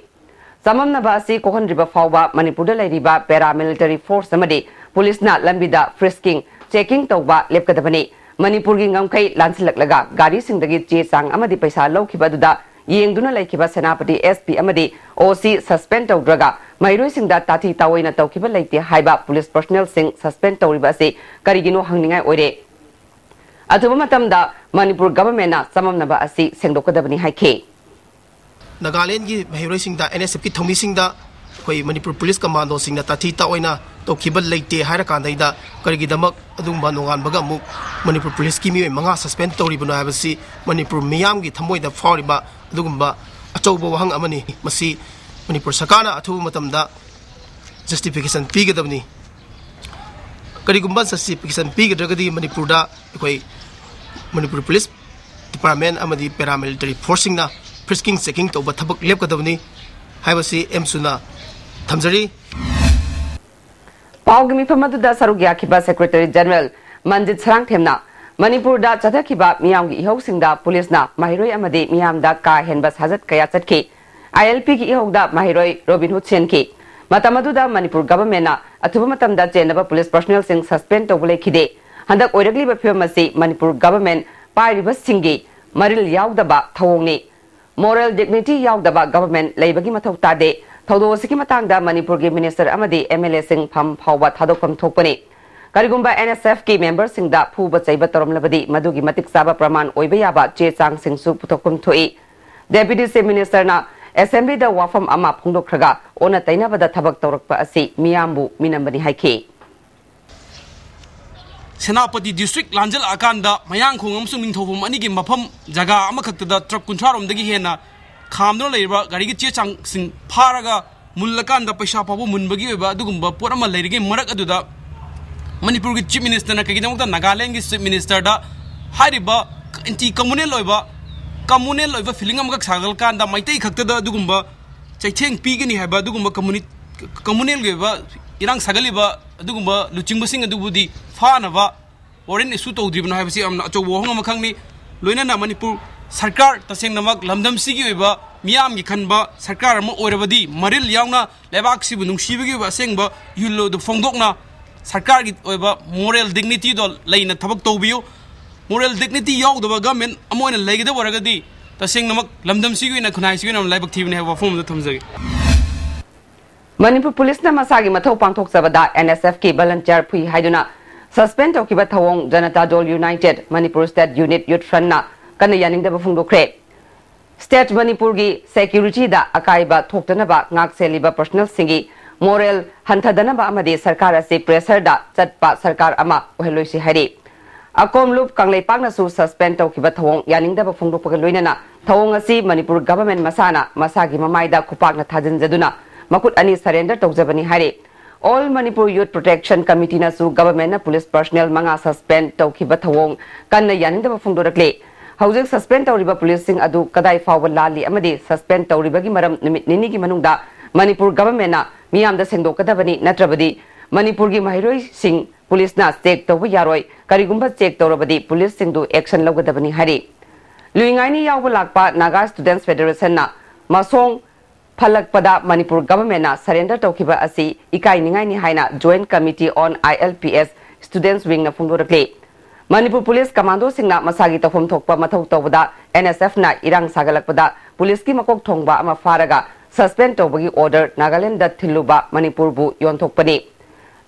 ꯆꯃꯝꯅꯕ ꯑꯁꯤ ꯀꯣꯛꯍꯟꯗ꯭ꯔꯤꯕ ꯐꯥꯎꯕ ꯃꯅꯤꯄꯨꯔꯗ ꯂꯩꯔꯤꯕ ꯄꯦꯔꯥꯃꯤꯂꯤꯇꯔꯤ ꯐꯣꯔꯁ ꯑꯃꯗꯤ ꯄꯨꯂꯤꯁꯅ ꯂꯝꯕꯤꯗ ꯐ꯭ꯔꯤꯁꯀꯤꯡ, ꯆꯦꯀꯤꯡ ꯇꯧꯕ ꯂꯦꯞꯀꯗꯕꯅꯤ꯫ ꯃꯅꯤꯄꯨꯔꯒꯤ ꯉꯝꯈꯩ ꯂꯥꯟꯁꯤꯜꯂꯛꯂꯒ ꯒꯥꯔꯤꯁꯤꯡꯗꯒꯤ ꯆꯦ ꯆꯥꯡ ꯑꯃꯗꯤ ꯄꯩꯁꯥ ꯂꯧꯈꯤꯕ ꯑꯗꯨꯗ ꯌꯦꯡꯗꯨꯅ ꯂꯩꯈꯤꯕ ꯁꯦꯅꯥꯄꯇꯤ ꯑꯦꯁ ꯄꯤ ꯑꯃꯗꯤ ꯑꯣ ꯁꯤ ꯁꯁꯄꯦꯟ ꯇꯧꯗ꯭ꯔꯒ ꯃꯍꯩꯔꯣꯏꯁꯤꯡꯗ ꯇꯥꯊꯤ ꯇꯥꯑꯣꯏꯅ ꯇꯧꯈꯤꯕ ꯂꯩꯇꯦ ꯍꯥꯏꯕ ꯄꯨꯂꯤꯁ ꯄꯔꯁꯅꯦꯜꯁꯤꯡ ꯁꯁꯄꯦꯟ ꯇꯧꯔꯤꯕ ꯑꯁꯤ ꯀꯔꯤꯒꯤꯅꯣ ꯍꯪꯅꯤꯡꯉꯥꯏ ꯑꯣꯏꯔꯦ꯫ ꯑꯊꯨꯕ ꯃꯇꯝꯗ ꯃꯅꯤꯄꯨꯔ ꯒꯚꯔꯟꯃꯦꯟꯠꯅ ꯆꯃꯝꯅꯕ ꯑꯁꯤ ꯁꯦꯡꯗꯣꯛꯀꯗꯕꯅꯤ ꯍꯥꯏꯈꯤ꯫ ꯅꯥꯒꯥꯂꯦꯟꯗꯒꯤ ꯃꯍꯩꯔꯣꯏꯁꯤꯡꯗ, ꯑꯦꯟ ꯑꯦꯁ ꯑꯦꯐꯀꯤ ꯊꯧꯃꯤꯁꯤꯡꯗ ꯑꯩꯈꯣꯏ ꯃꯅꯤꯄꯨꯔ ꯄꯨꯂꯤꯁ ꯀꯃꯥꯟꯗꯣꯁꯤꯡꯅ ꯇꯥꯊꯤ ꯇꯥꯑꯣꯏꯅ ꯇꯧꯈꯤꯕ ꯂꯩꯇꯦ ꯍꯥꯏꯔꯀꯥꯟꯗꯩꯗ ꯀꯔꯤꯒꯤꯗꯃꯛ ꯑꯗꯨꯒꯨꯝꯕ ꯅꯣꯡꯉꯥꯟꯕꯒ ꯑꯃꯨꯛ ꯃꯅꯤꯄꯨꯔ ꯄꯨꯂꯤꯁꯀꯤ ꯃꯤꯑꯣꯏ ꯃꯉꯥ ꯁꯁꯄꯦꯟ ꯇꯧꯔꯤꯕꯅꯣ ꯍꯥꯏꯕꯁꯤ ꯃꯅꯤꯄꯨꯔ ꯃꯤꯌꯥꯝꯒꯤ ꯊꯃꯣꯏꯗ ꯐꯥꯎꯔꯤꯕ ꯑꯗꯨꯒꯨꯝꯕ ꯑꯆꯧꯕ ꯋꯥꯍꯪ ꯑꯃꯅꯤ꯫ ꯃꯁꯤ ꯃꯅꯤꯄꯨꯔ ꯁꯔꯀꯥꯔꯅ ꯑꯊꯨꯕ ꯃꯇꯝꯗ ꯖꯁꯇꯤꯐꯤꯀꯦꯁꯟ ꯄꯤꯒꯗꯕꯅꯤ꯫ ꯀꯔꯤꯒꯨꯝꯕ ꯁꯤ ꯑꯦꯄ꯭ꯂꯤꯀꯦꯁꯟ ꯄꯤꯒꯗ꯭ꯔꯒꯗꯤ ꯃꯅꯤꯄꯨꯔꯗ ꯑꯩꯈꯣꯏ ꯃꯅꯤꯄꯨꯔ ꯄꯨꯂꯤꯁ ꯗꯤꯄꯥꯔꯠꯃꯦꯟ ꯑꯃꯗꯤ ꯄꯦꯔꯥꯃꯤꯂꯤꯇꯔꯤ ꯐꯣꯔꯁꯁꯤꯡꯅ ꯐ꯭ꯔꯤꯁꯀꯤꯡ ꯆꯦꯀꯤꯡ ꯇꯧꯕ ꯊꯕꯛ ꯂꯦꯞꯀꯗꯕꯅꯤ ꯍꯥꯏꯕꯁꯤ ꯑꯦꯝꯁꯨꯅ ꯊꯝꯖꯔꯤ꯫ ꯄꯥꯎꯒꯤ ꯃꯤꯐꯝ ꯑꯗꯨꯗ ꯁꯔꯨꯛ ꯌꯥꯈꯤꯕ ꯁꯦꯀ꯭ꯔꯦꯇꯔꯤ ꯖꯦꯅꯔꯦꯜ ꯃꯟꯖꯤꯠ ꯁꯔꯥꯡꯊꯦꯝꯅ ꯃꯅꯤꯄꯨꯔꯗ ꯆꯠꯊꯈꯤꯕ ꯃꯤꯌꯥꯝꯒꯤ ꯏꯍꯧꯁꯤꯡꯗ ꯄꯨꯂꯤꯁꯅ ꯃꯍꯩꯔꯣꯏ ꯑꯃꯗꯤ ꯃꯤꯌꯥꯝꯗ ꯀꯥ ꯍꯦꯟꯕ ꯁꯥꯖꯠ ꯀꯌꯥ ꯆꯠꯈꯤ꯫ ꯑꯥꯏ ꯑꯦꯜ ꯄꯤꯒꯤ ꯏꯍꯧꯗ ꯃꯍꯩꯔꯣꯏ ꯔꯣꯕꯤꯟ ꯍꯨꯗ ꯁꯦꯟꯈꯤ꯫ ꯃꯇꯝ ꯑꯗꯨꯗ ꯃꯅꯤꯄꯨꯔ ꯒꯚꯔꯟꯃꯦꯟꯠꯅ ꯑꯊꯨꯕ ꯃꯇꯝꯗ ꯆꯦꯟꯅꯕ ꯄꯨꯂꯤꯁ ꯄꯔꯁꯣꯅꯦꯜꯁꯤꯡ ꯁꯁꯄꯦꯟ ꯇꯧꯕ ꯂꯩꯈꯤꯗꯦ꯫ ꯍꯟꯗꯛ ꯑꯣꯏꯔꯛꯂꯤꯕ ꯐꯤꯕꯝ ꯑꯁꯤ ꯃꯅꯤꯄꯨꯔ ꯒꯚꯔꯟꯃꯦꯟꯠ ꯄꯥꯏꯔꯤꯕꯁꯤꯡꯒꯤ ꯃꯔꯤꯜ ꯌꯥꯎꯗꯕ ꯊꯧꯑꯣꯡꯅꯤ꯫ ꯃꯣꯔꯦꯜ ꯗꯤꯒꯅꯤꯇꯤ ꯌꯥꯎꯗꯕ ꯒꯚꯔꯟꯃꯦꯟꯠ ꯂꯩꯕꯒꯤ ꯃꯊꯧ ꯇꯥꯗꯦ꯫ ꯊꯧꯗꯣꯛ ꯑꯁꯤꯒꯤ ꯃꯇꯥꯡꯗ ꯃꯅꯤꯄꯨꯔꯒꯤ ꯃꯤꯅꯤꯁꯇꯔ ꯑꯃꯗꯤ ꯑꯦꯝ ꯑꯦꯜ ꯑꯦꯁꯤꯡ ꯐꯝ ꯐꯥꯎꯕ ꯊꯥꯗꯣꯛꯐꯝ ꯊꯣꯛꯄꯅꯤ꯫ ꯀꯔꯤꯒꯨꯝꯕ ꯑꯦꯟ ꯑꯦꯁ ꯑꯦꯐꯀꯤ ꯃꯦꯝꯕꯔꯁꯤꯡꯗ ꯐꯨꯕ ꯆꯩꯕ ꯇꯧꯔꯝꯂꯕꯗꯤ ꯃꯗꯨꯒꯤ ꯃꯇꯤꯛ ꯆꯥꯕ ꯄ꯭ꯔꯃꯥꯟ ꯑꯣꯏꯕ ꯌꯥꯕ ꯆꯦ ꯆꯥꯡꯁꯤꯡꯁꯨ ꯄꯨꯊꯣꯛꯐꯝ ꯊꯣꯛꯏ꯫ ꯗꯦꯄ꯭ꯌꯨꯇꯤ ꯆꯤꯐ ꯃꯤꯅꯤꯁꯇꯔꯅ ꯑꯦꯁꯦꯝꯕ꯭ꯂꯤꯗ ꯋꯥꯐꯝ ꯑꯃ ꯐꯣꯡꯗꯣꯛꯈ꯭ꯔꯒ ꯑꯣꯟꯅ ꯇꯩꯅꯕꯗ ꯊꯕꯛ ꯇꯧꯔꯛꯄ ꯑꯁꯤ ꯃꯤꯌꯥꯝꯕꯨ ꯃꯤꯅꯝꯕꯅꯤ ꯍꯥꯏꯈꯤ꯫ ꯁꯦꯅꯥꯄꯇꯤ ꯗꯤꯁꯇ꯭ꯔꯤꯛ ꯂꯥꯟꯖꯜꯂꯛꯑꯀꯥꯟꯗ ꯃꯌꯥꯡꯈꯣꯡ ꯑꯃꯁꯨꯡ ꯅꯤꯡꯊꯧꯐꯝ ꯑꯅꯤꯒꯤ ꯃꯐꯝ ꯖꯒꯥ ꯑꯃꯈꯛꯇꯗ ꯇ꯭ꯔꯛ ꯀꯨꯟꯊ꯭ꯔꯥꯔꯣꯝꯗꯒꯤ ꯍꯦꯟꯅ ꯈꯥꯝꯗꯨꯅ ꯂꯩꯔꯤꯕ ꯒꯥꯔꯤꯒꯤ ꯆꯦ ꯆꯥꯡꯁꯤꯡ ꯐꯥꯔꯒ ꯃꯨꯜꯂꯀꯥꯟꯗ ꯄꯩꯁꯥ ꯐꯥꯎꯕ ꯃꯨꯟꯕꯒꯤ ꯑꯣꯏꯕ ꯑꯗꯨꯒꯨꯝꯕ ꯄꯣꯠ ꯑꯃ ꯂꯩꯔꯤꯉꯩ ꯃꯔꯛ ꯑꯗꯨꯗ ꯃꯅꯤꯄꯨꯔꯒꯤ ꯆꯤꯐ ꯃꯤꯅꯤꯁꯇꯔꯅ ꯀꯩꯒꯤꯗꯃꯛꯇ ꯅꯥꯒꯥꯂꯦꯟꯒꯤ ꯆꯤꯐ ꯃꯤꯅꯤꯁꯇꯔꯗ ꯍꯥꯏꯔꯤꯕ ꯑꯦꯟꯇꯤ ꯀꯝꯃꯨꯅꯦꯜ ꯑꯣꯏꯕ ꯀꯝꯃꯨꯅꯦꯜ ꯑꯣꯏꯕ ꯐꯤꯂꯤꯡ ꯑꯃꯈꯛ ꯁꯥꯒꯠꯂꯀꯥꯟꯗ ꯃꯩꯇꯩ ꯈꯛꯇꯗ ꯑꯗꯨꯒꯨꯝꯕ ꯆꯩꯊꯦꯡ ꯄꯤꯒꯅꯤ ꯍꯥꯏꯕ ꯑꯗꯨꯒꯨꯝꯕ ꯀꯝꯃꯨꯅꯤ ꯀꯝꯃꯨꯅꯦꯜꯒꯤ ꯑꯣꯏꯕ ꯏꯔꯥꯡ ꯁꯥꯒꯠꯂꯤꯕ ꯑꯗꯨꯒꯨꯝꯕ ꯂꯨꯆꯤꯡꯕꯁꯤꯡ ꯑꯗꯨꯕꯨꯗꯤ ꯐꯥꯅꯕ ꯋꯥꯔꯦꯟ ꯏꯁꯨ ꯇꯧꯗ꯭ꯔꯤꯕꯅꯣ ꯍꯥꯏꯕꯁꯤ ꯌꯥꯝꯅ ꯑꯆꯧꯕ ꯋꯥꯍꯪ ꯑꯃꯈꯛꯅꯤ꯫ ꯂꯣꯏꯅꯅ ꯃꯅꯤꯄꯨꯔ ꯁꯔꯀꯥꯔ ꯇꯁꯦꯡꯅꯃꯛ ꯂꯝꯗꯝꯁꯤꯒꯤ ꯑꯣꯏꯕ ꯃꯤꯌꯥꯝꯒꯤ ꯈꯟꯕ ꯁꯔꯀꯥꯔ ꯑꯃ ꯑꯣꯏꯔꯕꯗꯤ ꯃꯔꯤꯜ ꯌꯥꯎꯅ ꯂꯩꯕꯥꯛꯁꯤꯕꯨ ꯅꯨꯡꯁꯤꯕꯒꯤ ꯑꯣꯏꯕ ꯑꯁꯦꯡꯕ ꯏꯍꯨꯜꯂꯣ ꯑꯗꯨ ꯐꯣꯡꯗꯣꯛꯅ ꯁꯔꯀꯥꯔꯒꯤ ꯑꯣꯏꯕ ꯃꯣꯔꯦꯜ ꯗꯤꯒꯅꯤꯇꯤꯗꯣ ꯂꯩꯅ ꯊꯕꯛ ꯇꯧꯕꯤꯌꯨ꯫ ꯃꯣꯔꯦꯜ ꯗꯤꯒꯅꯤꯇꯤ ꯌꯥꯎꯗꯕ ꯒꯃꯦꯟ ꯑꯃ ꯑꯣꯏꯅ ꯂꯩꯒꯗꯕ ꯑꯣꯏꯔꯒꯗꯤ ꯇꯁꯦꯡꯅꯃꯛ ꯂꯝꯗꯝꯁꯤꯒꯤ ꯑꯣꯏꯅ ꯈꯨꯟꯅꯥꯏꯁꯤꯒꯤ ꯑꯣꯏꯅ ꯂꯥꯏꯕꯛ ꯊꯤꯕꯅꯤ ꯍꯥꯏꯕ ꯋꯥꯐꯝ ꯑꯗꯨ ꯊꯝꯖꯒꯦ꯫ ꯃꯅꯤꯄꯨꯔ ꯄꯨꯂꯤꯁꯅ ꯃꯁꯥꯒꯤ ꯃꯊꯧ ꯄꯥꯡꯊꯣꯛꯆꯕꯗ ꯑꯦꯟ ꯑꯦꯁ ꯑꯦꯐꯀꯤ ꯚꯂꯟꯇꯤꯌꯔ ꯐꯨꯏ ꯍꯥꯏꯗꯨꯅ ꯁꯁꯄꯦꯟ ꯇꯧꯈꯤꯕ ꯊꯧꯑꯣꯡ Janata Dal united Manipur state unit youth ꯐ꯭ꯔꯟꯠꯅ ꯀꯟꯅ ꯌꯥꯅꯤꯡꯗꯕ ꯐꯣꯡꯗꯣꯛꯈ꯭ꯔꯦ꯫ ꯁ꯭ꯇꯦꯠ ꯃꯅꯤꯄꯨꯔꯒꯤ ꯁꯦꯀ꯭ꯌꯨꯔꯤꯇꯤꯗ ꯑꯀꯥꯏꯕ ꯊꯣꯛꯇꯅꯕ ꯉꯥꯛ ꯁꯦꯜꯂꯤꯕ ꯄꯔꯁꯣꯅꯦꯜꯁꯤꯡꯒꯤ ꯃꯣꯔꯦꯜ ꯍꯟꯊꯗꯅꯕ ꯑꯃꯗꯤ ꯁꯔꯀꯥꯔ ꯑꯁꯤ ꯄ꯭ꯔꯦꯁꯔꯗ ꯆꯠꯄ ꯁꯔꯀꯥꯔ ꯑꯃ ꯑꯣꯏꯍꯜꯂꯣꯏꯁꯤ ꯍꯥꯏꯔꯤ꯫ ꯑꯀꯣꯝ ꯂꯨꯞ ꯀꯪꯂꯩꯄꯥꯛꯅꯁꯨ ꯁꯁꯄꯦꯟ ꯇꯧꯈꯤꯕ ꯊꯧꯑꯣꯡ ꯌꯥꯅꯤꯡꯗꯕ ꯐꯣꯡꯗꯣꯛꯄꯒ ꯂꯣꯏꯅꯅ ꯊꯧꯑꯣꯡ ꯑꯁꯤ ꯃꯅꯤꯄꯨꯔ ꯒꯚꯔꯟꯃꯦꯟꯠ ꯃꯁꯥꯅ ꯃꯁꯥꯒꯤ ꯃꯃꯥꯏꯗ ꯈꯨꯄꯥꯛꯅ ꯊꯥꯖꯤꯟꯖꯗꯨꯅ ꯃꯈꯨꯠ ꯑꯅꯤ ꯁꯔꯦꯟꯗꯔ ꯇꯧꯖꯕꯅꯤ ꯍꯥꯏꯔꯤ꯫ All Manipur Youth Protection Committeeꯅꯁꯨ governmentꯅ police personnel ꯃꯉꯥ suspend ꯇꯧꯈꯤꯕ ꯊꯧꯑꯣꯡ ꯀꯟꯅ ꯌꯥꯅꯤꯡꯗꯕ ꯐꯣꯡꯗꯣꯔꯛꯂꯤ꯫ ꯍꯧꯖꯤꯛ suspend ꯇꯧꯔꯤꯕ policeꯁꯤꯡ ꯑꯗꯨ ꯀꯗꯥꯏ ꯐꯥꯎꯕ ꯂꯥꯜꯂꯤ ꯑꯃꯗꯤ suspend ꯇꯧꯔꯤꯕꯒꯤ ꯃꯔꯝ ꯅꯨꯃꯤꯠ ꯅꯤꯅꯤꯒꯤ ꯃꯅꯨꯡꯗ ꯃꯅꯤꯄꯨꯔ governmentꯅ ꯃꯤꯌꯥꯝꯗ ꯁꯦꯡꯗꯣꯛꯀꯗꯕꯅꯤ, ꯅꯠꯇ꯭ꯔꯕꯗꯤ ꯃꯅꯤꯄꯨꯔꯒꯤ ꯃꯍꯩꯔꯣꯏꯁꯤꯡ policeꯅ check ꯇꯧꯕ ꯌꯥꯔꯣꯏ꯫ ꯀꯔꯤꯒꯨꯝꯕ check ꯇꯧꯔꯕꯗꯤ policeꯁꯤꯡꯗꯨ action ꯂꯧꯒꯗꯕꯅꯤ ꯍꯥꯏꯔꯤ꯫ ꯂꯨꯏꯉꯥꯏꯅꯤ ꯌꯥꯎꯕ ꯂꯥꯛꯄ Naga Students Federationꯅ ꯃꯁꯣꯡ ꯐꯜꯂꯛꯄꯗ ꯃꯅꯤꯄꯨꯔ governmentꯅ surrender ꯇꯧꯈꯤꯕ ꯑꯁꯤ ꯏꯀꯥꯏꯅꯤꯡꯉꯥꯏꯅꯤ ꯍꯥꯏꯅ Joint Committee on I L P S Students Wingꯅ ꯐꯣꯡꯗꯣꯔꯛꯂꯤ꯫ Manipur police commandoꯁꯤꯡꯅ ꯃꯁꯥꯒꯤ ꯇꯧꯐꯝ ꯊꯣꯛꯄ ꯃꯊꯧ ꯇꯧꯕꯗ NSFꯅ ꯏꯔꯥꯡ ꯁꯥꯒꯠꯂꯛꯄꯗ policeꯀꯤ ꯃꯀꯣꯛ ꯊꯣꯡꯕ ꯑꯃ ꯐꯥꯔꯒ suspend ꯇꯧꯕꯒꯤ order ꯅꯥꯒꯥꯂꯦꯟꯗ ꯊꯤꯜꯂꯨꯕ ꯃꯅꯤꯄꯨꯔꯕꯨ ꯌꯣꯟꯊꯣꯛꯄꯅꯤ꯫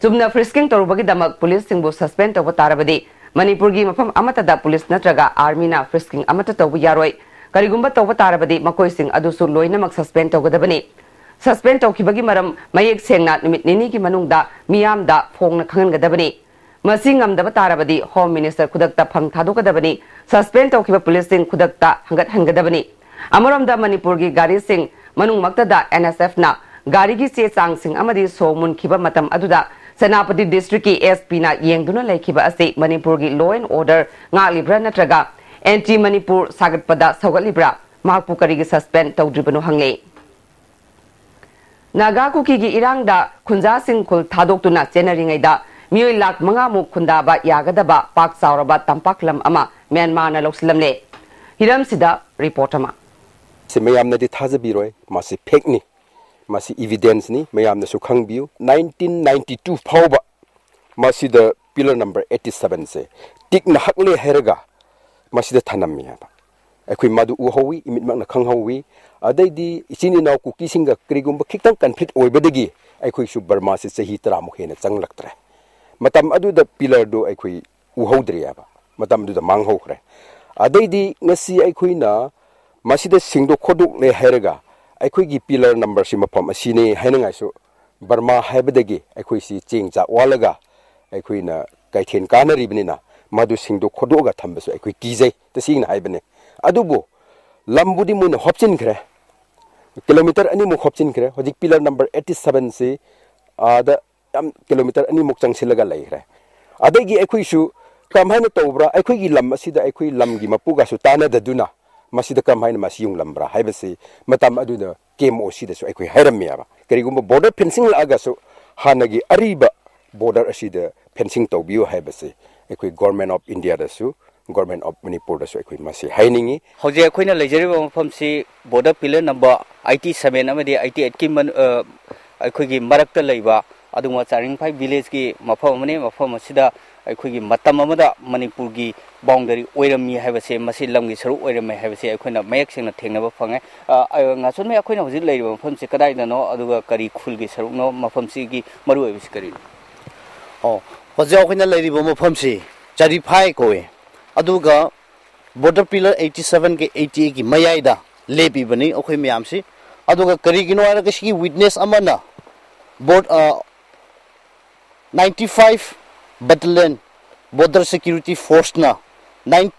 ꯆꯨꯝꯅ frisking ꯇꯧꯔꯨꯕꯒꯤꯗꯃꯛ policeꯁꯤꯡꯕꯨ suspend ꯇꯧꯕ ꯇꯥꯔꯕꯗꯤ ꯃꯅꯤꯄꯨꯔꯒꯤ ꯃꯐꯝ ꯑꯃꯠꯇꯗ police ꯅꯠꯇ꯭ꯔꯒ armyꯅ frisking ꯑꯃꯠꯇ ꯇꯧꯕ ꯌꯥꯔꯣꯏ꯫ ꯀꯔꯤꯒꯨꯝꯕ ꯇꯧꯕ ꯇꯥꯔꯕꯗꯤ ꯃꯈꯣꯏꯁꯤꯡ ꯑꯗꯨꯁꯨ ꯂꯣꯏꯅꯃꯛ suspend ꯇꯧꯒꯗꯕꯅꯤ꯫ Suspend ꯇꯧꯈꯤꯕꯒꯤ ꯃꯔꯝ ꯃꯌꯦꯛ ꯁꯦꯡꯅ ꯅꯨꯃꯤꯠ ꯅꯤꯅꯤꯒꯤ ꯃꯅꯨꯡꯗ ꯃꯤꯌꯥꯝꯗ ꯐꯣꯡꯅ ꯈꯪꯍꯟꯒꯗꯕꯅꯤ꯫ ꯃꯁꯤ ꯉꯝꯗꯕ ꯇꯥꯔꯕꯗꯤ Home Minister ꯈꯨꯗꯛꯇ ꯐꯝ ꯊꯥꯗꯣꯛꯀꯗꯕꯅꯤ꯫ Suspend ꯇꯧꯈꯤꯕ policeꯁꯤꯡ ꯈꯨꯗꯛꯇ ꯍꯪꯒꯠꯍꯟꯒꯗꯕꯅꯤ꯫ ꯑꯃꯔꯣꯝꯗ ꯃꯅꯤꯄꯨꯔꯒꯤ ꯒꯥꯔꯤꯁꯤꯡ ꯃꯅꯨꯡꯃꯛꯇꯗ NSFꯅ ꯒꯥꯔꯤꯒꯤ ꯆꯦ ꯆꯥꯡꯁꯤꯡ ꯑꯃꯗꯤ ꯁꯣ ꯃꯨꯟꯈꯤꯕ ꯃꯇꯝ ꯑꯗꯨꯗ ꯁꯦꯅꯥꯄꯇꯤ districtꯀꯤ SPꯅ ꯌꯦꯡꯗꯨꯅ ꯂꯩꯈꯤꯕ ꯑꯁꯤ ꯃꯅꯤꯄꯨꯔꯒꯤ law and order ꯉꯥꯛꯂꯤꯕ꯭ꯔꯥ ꯅꯠꯇ꯭ꯔꯒ anti ꯃꯅꯤꯄꯨꯔ ꯁꯥꯒꯠꯄꯗ ꯁꯧꯒꯠꯂꯤꯕ꯭ꯔꯥ? ꯃꯍꯥꯛꯄꯨ ꯀꯔꯤꯒꯤ suspend ꯇꯧꯗ꯭ꯔꯤꯕꯅꯣ ꯍꯪꯂꯤ꯫ ꯅꯥꯒꯥ ꯀꯨꯀꯤꯒꯤ ꯏꯔꯥꯡꯗ ꯈꯨꯟꯖꯥꯁꯤꯡ ꯈꯨꯜ ꯊꯥꯗꯣꯛꯇꯨꯅ ꯆꯦꯟꯅꯔꯤꯉꯩꯗ ꯃꯤꯑꯣꯏ ꯂꯥꯈ ꯃꯉꯥꯃꯨꯛ ꯈꯨꯟꯗꯥꯕ ꯌꯥꯒꯗꯕ ꯄꯥꯛ ꯆꯥꯎꯔꯕ ꯇꯝꯄꯥꯛ ꯂꯝ ꯑꯃ ꯃ꯭ꯌꯥꯟꯃꯥꯔꯅ ꯂꯧꯁꯤꯜꯂꯝꯂꯦ꯫ ꯍꯤꯔꯝꯁꯤꯗ report ꯑꯃ꯫ ꯁꯤ ꯃꯌꯥꯝꯅꯗꯤ ꯊꯥꯖꯕꯤꯔꯣꯏ, ꯃꯁꯤ fakeꯅꯤ, ꯃꯁꯤ evidenceꯅꯤ, ꯃꯌꯥꯝꯅꯁꯨ ꯈꯪꯕꯤꯌꯨ꯫ Nineteen ninety two ꯐꯥꯎꯕ ꯃꯁꯤꯗ pillar number eighty sevenꯁꯦ ꯇꯤꯛꯅ ꯍꯛꯂꯦ ꯍꯥꯏꯔꯒ ꯃꯁꯤꯗ ꯊꯅꯝꯃꯤ ꯍꯥꯏꯕ꯫ ꯑꯩꯈꯣꯏ ꯃꯗꯨ ꯎꯍꯧꯋꯤ, ꯏꯃꯤꯠꯃꯛꯅ ꯈꯪꯍꯧꯋꯤ꯫ ꯑꯗꯩꯗꯤ ꯏꯆꯤꯟ ꯏꯅꯥꯎ ꯀꯨꯀꯤꯁꯤꯡꯒ ꯀꯔꯤꯒꯨꯝꯕ ꯈꯤꯇꯪ conflict ꯑꯣꯏꯕꯗꯒꯤ ꯑꯩꯈꯣꯏꯁꯨ ꯕꯔꯃꯥꯁꯤ ꯆꯍꯤ ꯇꯔꯥꯃꯨꯛ ꯍꯦꯟꯅ ꯆꯪꯂꯛꯇ꯭ꯔꯦ꯫ ꯃꯇꯝ ꯑꯗꯨꯗ pillarꯗꯨ ꯑꯩꯈꯣꯏ ꯎꯍꯧꯗ꯭ꯔꯦ ꯍꯥꯏꯕ, ꯃꯇꯝꯗꯨꯗ ꯃꯥꯡꯍꯧꯈ꯭ꯔꯦ꯫ ꯑꯗꯩꯗꯤ ꯉꯁꯤ ꯑꯩꯈꯣꯏꯅ ꯃꯁꯤꯗ ꯁꯦꯡꯗꯣꯛ ꯈꯣꯠꯇꯣꯛꯂꯦ ꯍꯥꯏꯔꯒ ꯑꯩꯈꯣꯏꯒꯤ pillar numberꯁꯤ ꯃꯐꯝ ꯑꯁꯤꯅꯦ ꯍꯥꯏꯅꯉꯥꯏꯁꯨ, ꯕꯔꯃꯥ ꯍꯥꯏꯕꯗꯒꯤ ꯑꯩꯈꯣꯏꯁꯤ ꯆꯦꯡ ꯆꯥꯛ ꯋꯥꯜꯂꯒ ꯑꯩꯈꯣꯏꯅ ꯀꯩꯊꯦꯜ ꯀꯥꯅꯔꯤꯕꯅꯤꯅ ꯃꯗꯨ ꯁꯦꯡꯗꯣꯛ ꯈꯣꯠꯇꯣꯛꯑꯒ ꯊꯝꯕꯁꯨ ꯑꯩꯈꯣꯏ ꯀꯤꯖꯩ, ꯇꯁꯦꯡꯅ ꯍꯥꯏꯕꯅꯤ꯫ ꯑꯗꯨꯕꯨ ꯂꯝꯕꯨꯗꯤ ꯃꯣꯏꯅ ꯍꯣꯞꯆꯤꯟꯈ꯭ꯔꯦ, kilometre ꯑꯅꯤꯃꯨꯛ ꯍꯣꯞꯆꯤꯟꯈ꯭ꯔꯦ꯫ ꯍꯧꯖꯤꯛ pillar number eighty sevenꯁꯤ ꯑꯥꯗ ꯌꯥꯝ ꯀꯤꯂꯣꯃꯤꯇꯔ ꯑꯅꯤꯃꯨꯛ ꯆꯪꯁꯤꯜꯂꯒ ꯂꯩꯈ꯭ꯔꯦ꯫ ꯑꯗꯒꯤ ꯑꯩꯈꯣꯏꯁꯨ ꯀꯔꯝꯍꯥꯏꯅ ꯇꯧꯕ꯭ꯔꯥ, ꯑꯩꯈꯣꯏꯒꯤ ꯂꯝ ꯑꯁꯤꯗ ꯑꯩꯈꯣꯏ ꯂꯝꯒꯤ ꯃꯄꯨꯒꯁꯨ ꯇꯥꯟꯅꯗꯗꯨꯅ ꯃꯁꯤꯗ ꯀꯔꯝꯍꯥꯏꯅ ꯃꯁꯤ ꯌꯨꯡꯂꯝꯕ꯭ꯔꯥ ꯍꯥꯏꯕꯁꯤ ꯃꯇꯝ ꯑꯗꯨꯗ ꯀꯦ ꯑꯦꯝ ꯑꯣ ꯁꯤꯗꯁꯨ ꯑꯩꯈꯣꯏ ꯍꯥꯏꯔꯝꯃꯦꯕ꯫ ꯀꯔꯤꯒꯨꯝꯕ ꯕꯣꯔꯗꯔ ꯐꯦꯟꯁꯤꯡ ꯂꯥꯛꯑꯒꯁꯨ ꯍꯥꯟꯅꯒꯤ ꯑꯔꯤꯕ ꯕꯣꯔꯗꯔ ꯑꯁꯤꯗ ꯐꯦꯟꯁꯤꯡ ꯇꯧꯕꯤꯌꯨ ꯍꯥꯏꯕꯁꯤ ꯑꯩꯈꯣꯏ ꯒꯣꯔꯃꯦꯟ ꯑꯣꯐ ꯏꯟꯗꯤꯌꯥꯗꯁꯨ, ꯒꯣꯔꯃꯦꯟ ꯑꯣꯐ ꯃꯅꯤꯄꯨꯔꯗꯁꯨ ꯑꯩꯈꯣꯏ ꯃꯁꯤ ꯍꯥꯏꯅꯤꯡꯉꯤ꯫ ꯍꯧꯖꯤꯛ ꯑꯩꯈꯣꯏꯅ ꯂꯩꯖꯔꯤꯕ ꯃꯐꯝꯁꯤ border pillar number eighty seven ꯑꯃꯗꯤ ꯑꯥꯏꯇꯤ ꯑꯩꯠꯀꯤ ꯃꯅꯨ-, ꯑ, ꯑꯩꯈꯣꯏꯒꯤ ꯃꯔꯛꯇ ꯂꯩꯕ ꯑꯗꯨꯒꯨꯝꯕ ꯆꯥꯔꯤꯡꯐꯥꯏ ꯚꯤꯂꯦꯖꯀꯤ ꯃꯐꯝ ꯑꯃꯅꯤ꯫ ꯃꯐꯝ ꯑꯁꯤꯗ ꯑꯩꯈꯣꯏꯒꯤ ꯃꯇꯝ ꯑꯃꯗ ꯃꯅꯤꯄꯨꯔꯒꯤ ꯕꯥꯎꯟꯗꯔꯤ ꯑꯣꯏꯔꯝꯃꯤ ꯍꯥꯏꯕꯁꯦ, ꯃꯁꯤ ꯂꯝꯒꯤ ꯁꯔꯨꯛ ꯑꯣꯏꯔꯝꯃꯦ ꯍꯥꯏꯕꯁꯦ ꯑꯩꯈꯣꯏꯅ ꯃꯌꯦꯛ ꯁꯦꯡꯅ ꯊꯦꯡꯅꯕ ꯐꯪꯉꯦ꯫ ꯑ, ꯑ, ꯉꯥꯁꯣꯟꯃꯩ, ꯑꯩꯈꯣꯏꯅ ꯍꯧꯖꯤꯛ ꯂꯩꯔꯤꯕ ꯃꯐꯝꯁꯤ ꯀꯗꯥꯏꯗꯅꯣ, ꯑꯗꯨꯒ ꯀꯔꯤ ꯈꯨꯜꯒꯤ ꯁꯔꯨꯛꯅꯣ, ꯃꯐꯝꯁꯤꯒꯤ ꯃꯔꯨꯑꯣꯏꯕꯁꯤ ꯀꯔꯤꯅꯣ? ꯑꯣ, ꯍꯧꯖꯤꯛ ꯑꯩꯈꯣꯏꯅ ꯂꯩꯔꯤꯕ ꯃꯐꯝꯁꯤ ꯆꯥꯔꯤꯐꯥꯏ ꯀꯧꯏ꯫ ꯑꯗꯨꯒ ꯕꯣꯔꯗꯔ ꯄꯤꯂꯔ ꯑꯩꯇꯤ ꯁꯚꯦꯟꯒꯤ ꯑꯩꯇꯤ ꯑꯩꯠꯀꯤ ꯃꯌꯥꯏꯗ ꯂꯦꯞꯄꯤꯕꯅꯤ ꯑꯩꯈꯣꯏ ꯃꯌꯥꯝꯁꯤ꯫ ꯑꯗꯨꯒ ꯀꯔꯤꯒꯤꯅꯣ ꯍꯥꯏꯔꯒ, ꯁꯤꯒꯤ ꯋꯤꯠꯅꯦꯁ ꯑꯃꯅ ꯕꯣꯔꯗ, ꯑ, ninety five battalion border security ꯐꯣꯔꯁꯅ ꯅꯥꯏꯟ-,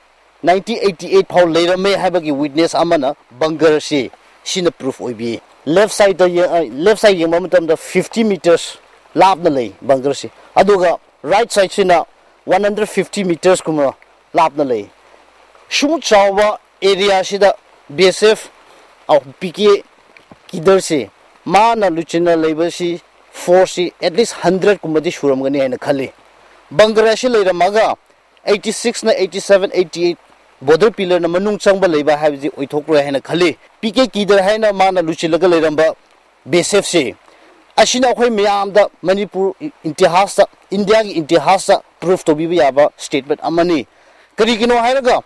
ꯅꯥꯏꯟꯇꯤꯟ ꯑꯩꯠꯇꯤ ꯑꯩꯠ ꯐꯥꯎ ꯂꯩꯔꯝꯃꯦ ꯍꯥꯏꯕꯒꯤ ꯋꯤꯠꯅꯦꯁ ꯑꯃꯅ ꯕꯪꯒꯔꯁꯤ ꯁꯤꯅ ꯄ꯭ꯔꯨꯐ ꯑꯣꯏꯕꯤ꯫ ꯂꯦꯐ ꯁꯥꯏꯗꯇ ꯌꯦ-, ꯑ, ꯂꯦꯐ ꯁꯥꯏꯗ ꯌꯦꯡꯕ ꯃꯇꯝꯗ ꯐꯤꯐꯇꯤ ꯃꯤꯇꯔꯁ ꯂꯥꯞꯅ ꯂꯩ ꯕꯪꯒꯔꯁꯤ꯫ ꯑꯗꯨꯒ ꯔꯥꯏꯠ ꯁꯥꯏꯗꯁꯤꯅ ꯋꯥꯟ ꯍꯟꯗ꯭ꯔꯦꯠ ꯐꯤꯐꯇꯤ ꯃꯤꯇꯔꯁꯀꯨꯝꯕ ꯂꯥꯞꯅ ꯂꯩ꯫ ꯁꯨꯝ ꯆꯥꯎꯕ ꯑꯦꯔꯤꯌꯥꯁꯤꯗ ꯕꯤ ꯑꯦꯁ ꯑꯦꯐ, ꯑ, ꯄꯤ ꯀꯦ ꯀꯤꯗꯔꯁꯤ, ꯃꯥꯅ ꯂꯨꯆꯤꯟꯅ ꯂꯩꯕꯁꯤ, ꯐꯣꯔꯁꯁꯤ ꯑꯦꯠ ꯂꯤꯁ ꯍꯟꯗ꯭ꯔꯦꯠꯀꯨꯝꯕꯗꯤ ꯁꯨꯔꯝꯒꯅꯤ ꯍꯥꯏꯅ ꯈꯜꯂꯤ꯫ ꯕꯪꯒꯔꯥꯁꯤ ꯂꯩꯔꯝꯃꯒ ꯑꯩꯠꯇꯤ ꯁꯤꯛꯁꯅ eighty seven, eighty eight border ꯄꯤꯂꯔꯅ ꯃꯅꯨꯡ ꯆꯪꯕ ꯂꯩꯕ ꯍꯥꯏꯕꯁꯤ ꯑꯣꯏꯊꯣꯛꯂꯣꯏ ꯍꯥꯏꯅ ꯈꯜꯂꯤ꯫ ꯄꯤ ꯀꯦ ꯀꯤꯗꯔ ꯍꯥꯏꯅ ꯃꯥꯅ ꯂꯨꯆꯤꯜꯂꯒ ꯂꯩꯔꯝꯕ ꯕꯤ ꯑꯦꯁ ꯑꯦꯐꯁꯤ, ꯑꯁꯤꯅ ꯑꯩꯈꯣꯏ ꯃꯌꯥꯝꯗ ꯃꯅꯤꯄꯨꯔ ꯏ-, ꯏꯇꯤꯍꯥꯁꯇ, ꯏꯟꯗꯤꯌꯥꯒꯤ ꯏꯇꯤꯍꯥꯁꯇ ꯄ꯭ꯔꯨꯐ ꯇꯧꯕꯤꯕ ꯌꯥꯕ ꯁ꯭ꯇꯦꯠꯃꯦꯟ ꯑꯃꯅꯤ꯫ ꯀꯔꯤꯒꯤꯅꯣ ꯍꯥꯏꯔꯒ,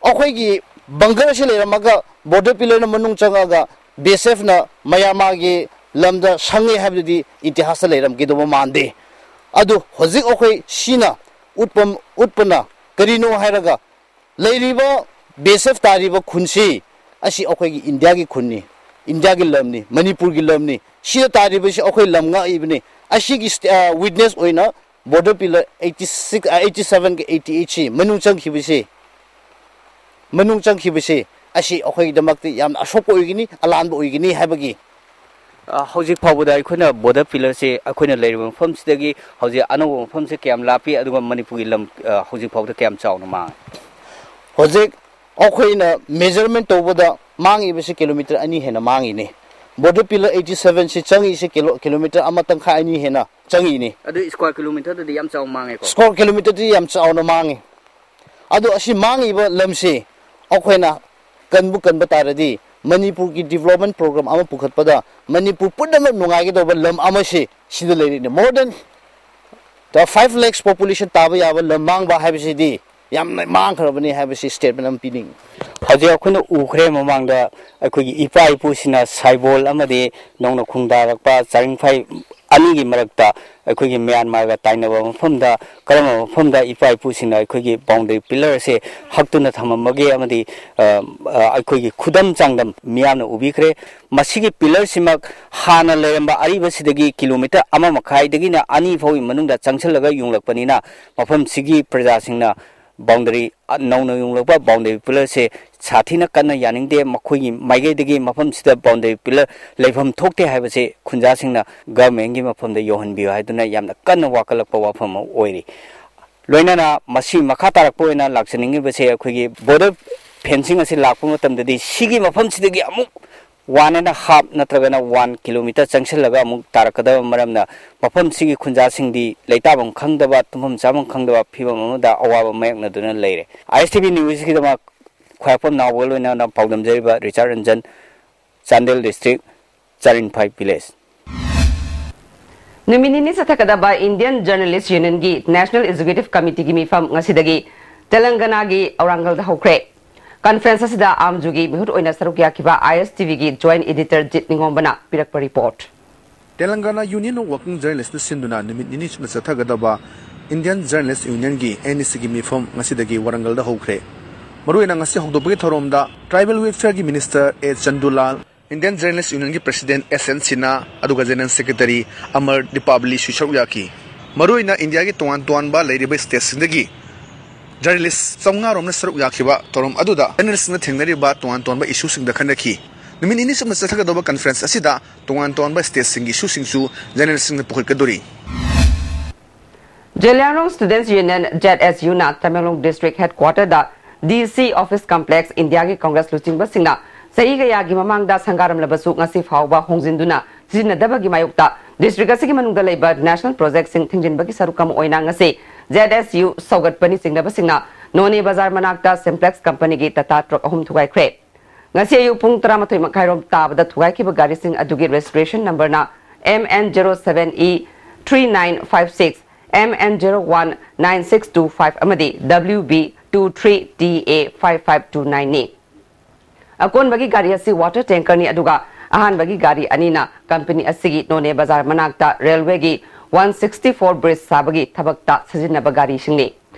ꯑꯩꯈꯣꯏꯒꯤ ꯕꯪꯒꯔꯁꯤ ꯂꯩꯔꯝꯃꯒ ꯕꯣꯔꯗꯔ ꯄꯤꯂꯔꯅ ꯃꯅꯨꯡ ꯆꯪꯉꯒ ꯕꯤ ꯑꯦꯁ ꯑꯦꯐꯅ ꯃꯌꯥꯃꯥꯒꯤ ꯂꯝꯗ ꯁꯪꯉꯦ ꯍꯥꯏꯕꯗꯨꯗꯤ ꯏꯇꯤꯍꯥꯁꯇ ꯂꯩꯔꯝꯒꯗꯧꯕ ꯃꯥꯟꯗꯦ꯫ ꯑꯗꯨ ꯍꯧꯖꯤꯛ ꯑꯩꯈꯣꯏ ꯁꯤꯅ ꯎꯠꯄ, ꯎꯠꯄꯅ ꯀꯔꯤꯅꯣ ꯍꯥꯏꯔꯒ, ꯂꯩꯔꯤꯕ ꯕꯤ ꯑꯦꯁ ꯑꯦꯐ ꯇꯥꯔꯤꯕ ꯈꯨꯟꯁꯤ ꯑꯁꯤ ꯑꯩꯈꯣꯏꯒꯤ ꯏꯟꯗꯤꯌꯥꯒꯤ ꯈꯨꯟꯅꯤ, ꯏꯟꯗꯤꯌꯥꯒꯤ ꯂꯝꯅꯤ, ꯃꯅꯤꯄꯨꯔꯒꯤ ꯂꯝꯅꯤ꯫ ꯁꯤꯗ ꯇꯥꯔꯤꯕꯁꯤ ꯑꯩꯈꯣꯏ ꯂꯝ ꯉꯥꯛꯏꯕꯅꯤ꯫ ꯑꯁꯤꯒꯤ ꯁ꯭ꯇꯦ-, ꯑ, ꯋꯤꯠꯅꯦꯁ ꯑꯣꯏꯅ ꯕꯣꯔꯗꯔ ꯄꯤꯂꯔ ꯑꯩꯠꯇꯤ ꯁꯤꯛꯁ, ꯑ, ꯑꯩꯠꯇꯤ ꯁꯚꯦꯟꯒ ꯑꯩꯠꯇꯤ ꯑꯩꯠꯁꯤ ꯃꯅꯨꯡ ꯆꯪꯈꯤꯕꯁꯤ, ꯃꯅꯨꯡ ꯆꯪꯈꯤꯕꯁꯤ ꯑꯁꯤ ꯑꯩꯈꯣꯏꯒꯤꯗꯃꯛꯇ ꯌꯥꯝꯅ ꯑꯁꯣꯛꯄ ꯑꯣꯏꯒꯅꯤ, ꯑꯂꯥꯟꯕ ꯑꯣꯏꯒꯅꯤ ꯍꯥꯏꯕꯒꯤ ꯑ, ꯍꯧꯖꯤꯛ ꯐꯥꯎꯕꯗ ꯑꯩꯈꯣꯏꯅ border pillar ꯁꯦ ꯑꯩꯈꯣꯏꯅ ꯂꯩꯔꯤꯕ ꯃꯐꯝꯁꯤꯗꯒꯤ ꯍꯧꯖꯤꯛ ꯑꯅꯧꯕ ꯃꯐꯝꯁꯦ ꯀꯌꯥꯝ ꯂꯥꯞꯄꯤ, ꯑꯗꯨꯒ ꯃꯅꯤꯄꯨꯔꯒꯤ ꯂꯝ, ꯑ, ꯍꯧꯖꯤꯛ ꯐꯥꯎꯕꯗ ꯀꯌꯥꯝ ꯆꯥꯎꯅ ꯃꯥꯡꯉꯤ? ꯍꯧꯖꯤꯛ ꯑꯩꯈꯣꯏꯅ measurement ꯇꯧꯕꯗ ꯃꯥꯡꯉꯤꯕꯁꯤ kilometre ꯑꯅꯤ ꯍꯦꯟꯅ ꯃꯥꯡꯉꯤꯅꯤ꯫ Border pillar eighty seven ꯁꯤ ꯆꯪꯉꯤꯁꯤ ꯀꯤꯂꯣ-, kilometre ꯑꯃ ꯇꯪꯈꯥꯏ ꯑꯅꯤ ꯍꯦꯟꯅ ꯆꯪꯉꯤꯅꯤ꯫ ꯑꯗꯨ square kilometre ꯗꯗꯤ ꯌꯥꯝ ꯆꯥꯎꯅ ꯃꯥꯡꯉꯦꯀꯣ? Square kilometre ꯗꯤ ꯌꯥꯝ ꯆꯥꯎꯅ ꯃꯥꯡꯉꯤ꯫ ꯑꯗꯣ ꯑꯁꯤ ꯃꯥꯡꯉꯤꯕ ꯂꯝꯁꯤ ꯑꯩꯈꯣꯏꯅ ꯀꯟꯕꯨ ꯀꯟꯕ ꯇꯥꯔꯗꯤ, ꯃꯅꯤꯄꯨꯔꯒꯤ development program ꯑꯃ ꯄꯨꯈꯠꯄꯗ ꯃꯅꯤꯄꯨꯔ ꯄꯨꯝꯅꯃꯛ ꯅꯨꯡꯉꯥꯏꯒꯗꯧꯕ ꯂꯝ ꯑꯃꯁꯤ ꯁꯤꯗ ꯂꯩꯔꯤꯅꯤ꯫ More than the five lakhs population ꯇꯥꯕ ꯌꯥꯕ ꯂꯝ ꯃꯥꯡꯕ ꯍꯥꯏꯕꯁꯤꯗꯤ ꯌꯥꯝꯅ ꯃꯥꯡꯈ꯭ꯔꯕꯅꯤ ꯍꯥꯏꯕꯁꯤ statement ꯑꯃ ꯄꯤꯅꯤꯡꯏ꯫ ꯍꯧꯖꯤꯛ ꯑꯩꯈꯣꯏꯅ ꯎꯈ꯭ꯔꯦ, ꯃꯃꯥꯡꯗ ꯑꯩꯈꯣꯏꯒꯤ ꯏꯄꯥ ꯏꯄꯨꯁꯤꯡꯅ ꯁꯥꯏꯕꯣꯜ ꯑꯃꯗꯤ ꯅꯧꯅ ꯈꯨꯟꯗꯥꯔꯛꯄ ꯆꯥꯔꯤꯡꯐꯥꯏ ꯑꯅꯤꯒꯤ ꯃꯔꯛꯇ ꯑꯩꯈꯣꯏꯒꯤ ꯃ꯭ꯌꯥꯟꯃꯥꯔꯒ ꯇꯥꯏꯅꯕ ꯃꯐꯝꯗ, ꯀꯔꯝꯕ ꯃꯐꯝꯗ ꯏꯄꯥ ꯏꯄꯨꯁꯤꯡꯅ ꯑꯩꯈꯣꯏꯒꯤ boundary pillar ꯑꯁꯦ ꯍꯛꯇꯨꯅ ꯊꯝꯃꯝꯕꯒꯦ ꯑꯃꯗꯤ, ꯑ, ꯑ, ꯑꯩꯈꯣꯏꯒꯤ ꯈꯨꯗꯝ ꯆꯥꯡꯗꯝ ꯃꯤꯌꯥꯝꯅ ꯎꯕꯤꯈ꯭ꯔꯦ꯫ ꯃꯁꯤꯒꯤ pillar ꯁꯤꯃꯛ ꯍꯥꯟꯅ ꯂꯩꯔꯝꯕ ꯑꯔꯤꯕꯁꯤꯗꯒꯤ kilometre ꯑꯃ ꯃꯈꯥꯏꯗꯒꯤꯅ ꯑꯅꯤ ꯐꯥꯎꯒꯤ ꯃꯅꯨꯡꯗ ꯆꯪꯁꯤꯜꯂꯒ ꯌꯨꯡꯂꯛꯄꯅꯤꯅ, ꯃꯐꯝꯁꯤꯒꯤ ꯄ꯭ꯔꯖꯥꯁꯤꯡꯅ boundary, ꯑ, ꯅꯧꯅ ꯌꯨꯡꯂꯛꯄ boundary pillar ꯁꯦ ꯁꯥꯊꯤꯅ ꯀꯟꯅ ꯌꯥꯅꯤꯡꯗꯦ꯫ ꯃꯈꯣꯏꯒꯤ ꯃꯥꯏꯀꯩꯗꯒꯤ ꯃꯐꯝꯁꯤꯗ boundary pillar ꯂꯩꯐꯝ ꯊꯣꯛꯇꯦ ꯍꯥꯏꯕꯁꯤ ꯈꯨꯟꯖꯥꯁꯤꯡꯅ government ꯀꯤ ꯃꯐꯝꯗ ꯌꯧꯍꯟꯕꯤꯌꯨ ꯍꯥꯏꯗꯨꯅ ꯌꯥꯝꯅ ꯀꯟꯅ ꯋꯥꯀꯠꯂꯛꯄ ꯋꯥꯐꯝ ꯑꯃ ꯑꯣꯏꯔꯤ꯫ ꯂꯣꯏꯅꯅ ꯃꯁꯤ ꯃꯈꯥ ꯇꯥꯔꯛꯄ ꯑꯣꯏꯅ ꯂꯥꯛꯆꯅꯤꯡꯉꯤꯕꯁꯦ, ꯑꯩꯈꯣꯏꯒꯤ border fencing ꯑꯁꯤ ꯂꯥꯛꯄ ꯃꯇꯝꯗꯗꯤ ꯁꯤꯒꯤ ꯃꯐꯝꯁꯤꯗꯒꯤ ꯑꯃꯨꯛ one and a half ꯅꯠꯇ꯭ꯔꯒꯅ one kilometre ꯆꯪꯁꯤꯜꯂꯒ ꯑꯃꯨꯛ ꯇꯥꯔꯛꯀꯗꯕ ꯃꯔꯝꯅ, ꯃꯐꯝꯁꯤꯒꯤ ꯈꯨꯟꯖꯥꯁꯤꯡꯗꯤ ꯂꯩꯇꯥꯐꯝ ꯈꯪꯗꯕ, ꯇꯨꯝꯐꯝ ꯆꯥꯐꯝ ꯈꯪꯗꯕ ꯐꯤꯕꯝ ꯑꯃꯗ ꯑꯋꯥꯕ ꯃꯥꯌꯣꯛꯅꯗꯨꯅ ꯂꯩꯔꯦ꯫ I S T V news ꯀꯤꯗꯃꯛ ꯈ꯭ꯋꯥꯏꯔꯥꯛꯄꯝ ꯅꯥꯎꯕꯒ ꯂꯣꯏꯅꯅ ꯄꯥꯎꯗꯝꯖꯔꯤꯕ ꯔꯤꯆꯥꯔꯗ ꯔꯟꯖꯟ, ꯆꯥꯟꯗꯦꯜ district, ꯆꯥꯔꯤꯡꯐꯥꯏ village꯫ ꯅꯨꯃꯤꯠ ꯅꯤꯅꯤ ꯆꯠꯊꯒꯗꯕ Indian Journalist Union ꯒꯤ National Executive Committee ꯒꯤ ꯃꯤꯐꯝ ꯉꯁꯤꯗꯒꯤ ꯇꯦꯂꯪꯒꯅꯥꯒꯤ ꯑꯧꯔꯥꯡꯒꯜꯗ ꯍꯧꯈ꯭ꯔꯦ꯫ Conference ꯑꯁꯤꯗ ꯑꯥꯝꯖꯨꯒꯤ ꯃꯤꯍꯨꯠ ꯑꯣꯏꯅ ꯁꯔꯨꯛ ꯌꯥꯈꯤꯕ I S T V ꯒꯤ joint editor ꯖꯤꯠ ꯅꯤꯉꯣꯝꯕꯅ ꯄꯤꯔꯛꯄ report꯫ Telangana Union of Working Journalists ꯅ ꯁꯤꯟꯗꯨꯅ ꯅꯨꯃꯤꯠ ꯅꯤꯅꯤ ꯆꯨꯞꯅ ꯆꯠꯊꯒꯗꯕ Indian Journalist Union ꯒꯤ, N E C ꯒꯤ ꯃꯤꯐꯝ ꯉꯁꯤꯗꯒꯤ ꯋꯥꯔꯪꯒꯜꯗ ꯍꯧꯈ꯭ꯔꯦ꯫ ꯃꯔꯨꯑꯣꯏꯅ ꯉꯁꯤ ꯍꯧꯗꯣꯛꯄꯒꯤ ꯊꯧꯔꯝꯗ Tribal Welfare ꯒꯤ Minister A ꯆꯟꯗꯨꯂꯥꯜ, Indian Journalist Union ꯒꯤ President S N ꯁꯤꯟꯍꯥ, ꯑꯗꯨꯒ General Secretary ꯑꯃꯔ ꯗꯤꯄꯥꯕꯂꯤꯁꯨ ꯁꯔꯨꯛ ꯌꯥꯈꯤ꯫ ꯃꯔꯨꯑꯣꯏꯅ ꯏꯟꯗꯤꯌꯥꯒꯤ ꯇꯣꯉꯥꯟ ꯇꯣꯉꯥꯟꯕ ꯂꯩꯔꯤꯕ state ꯁꯤꯡꯗꯒꯤ journalist ꯆꯥꯝꯃꯉꯥ ꯔꯣꯝꯅ ꯁꯔꯨꯛ ꯌꯥꯈꯤꯕ ꯊꯧꯔꯝ ꯑꯗꯨꯗ journalist ꯁꯤꯡꯅ ꯊꯦꯡꯅꯔꯤꯕ ꯇꯣꯉꯥꯟ ꯇꯣꯉꯥꯟꯕ issue ꯁꯤꯡꯗ ꯈꯟꯅꯈꯤ꯫ ꯅꯨꯃꯤꯠ ꯅꯤꯅꯤ ꯆꯨꯞꯅ ꯆꯠꯊꯒꯗꯧꯕ conference ꯑꯁꯤꯗ ꯇꯣꯉꯥꯟ ꯇꯣꯉꯥꯟꯕ stateꯁꯤꯡꯒꯤ ꯏꯁꯨꯁꯤꯡꯁꯨ generalꯁꯤꯡꯅ ꯄꯨꯈꯠꯀꯗꯧꯔꯤ꯫ Zeliangrong Students Union, Z S Uꯅ Tamenglong District Headquarterꯗ D C Office Complex, ꯏꯟꯗꯤꯌꯥꯒꯤ ꯀꯪꯒ꯭ꯔꯦꯁ ꯂꯨꯆꯤꯡꯕꯁꯤꯡꯅ ꯆꯍꯤ ꯀꯌꯥꯒꯤ ꯃꯃꯥꯡꯗ ꯁꯪꯒꯥꯔꯝꯂꯕꯁꯨ ꯉꯁꯤ ꯐꯥꯎꯕ ꯍꯣꯡꯖꯤꯟꯗꯨꯅ ꯁꯤꯖꯤꯟꯅꯗꯕꯒꯤ ꯃꯥꯌꯣꯛꯇ district ꯑꯁꯤꯒꯤ ꯃꯅꯨꯡꯗ ꯂꯩꯕ national projectꯁꯤꯡ ꯊꯤꯡꯖꯤꯟꯕꯒꯤ ꯁꯔꯨꯛ ꯑꯃ ꯑꯣꯏꯅ ꯉꯁꯤ Z S U ꯁꯧꯒꯠꯄꯅꯤ ꯆꯤꯡꯅꯕꯁꯤꯡꯅ ꯅꯣꯅꯦ ꯕꯖꯥꯔ ꯃꯅꯥꯛꯇ Simplex Companyꯒꯤ Tata truck ꯑꯍꯨꯝ ꯊꯨꯒꯥꯏꯈ꯭ꯔꯦ꯫ ꯉꯁꯤ ꯑꯌꯨꯛ ꯄꯨꯡ ꯇꯔꯥꯃꯥꯊꯣꯏ ꯃꯈꯥꯏꯔꯣꯝ ꯇꯥꯕꯗ ꯊꯨꯒꯥꯏꯈꯤꯕ ꯒꯥꯔꯤꯁꯤꯡ ꯑꯗꯨꯒꯤ registration numberꯅ M N zero seven E three nine five six, M N zero one nine six two five ꯑꯃꯗꯤ W B two three T A five five two nineꯅꯤ꯫ ꯑꯀꯣꯟꯕꯒꯤ ꯒꯥꯔꯤ ꯑꯁꯤ water tankerꯅꯤ, ꯑꯗꯨꯒ ꯑꯍꯥꯟꯕꯒꯤ ꯒꯥꯔꯤ ꯑꯅꯤꯅ company ꯑꯁꯤꯒꯤ ꯅꯣꯅꯦ ꯕꯖꯥꯔ ꯃꯅꯥꯛꯇ railwayꯒꯤ one sixty four bridge ꯁꯥꯕꯒꯤ ꯊꯕꯛꯇ ꯁꯤꯖꯤꯟꯅꯕ ꯒꯥꯔꯤꯁꯤꯡꯅꯤ꯫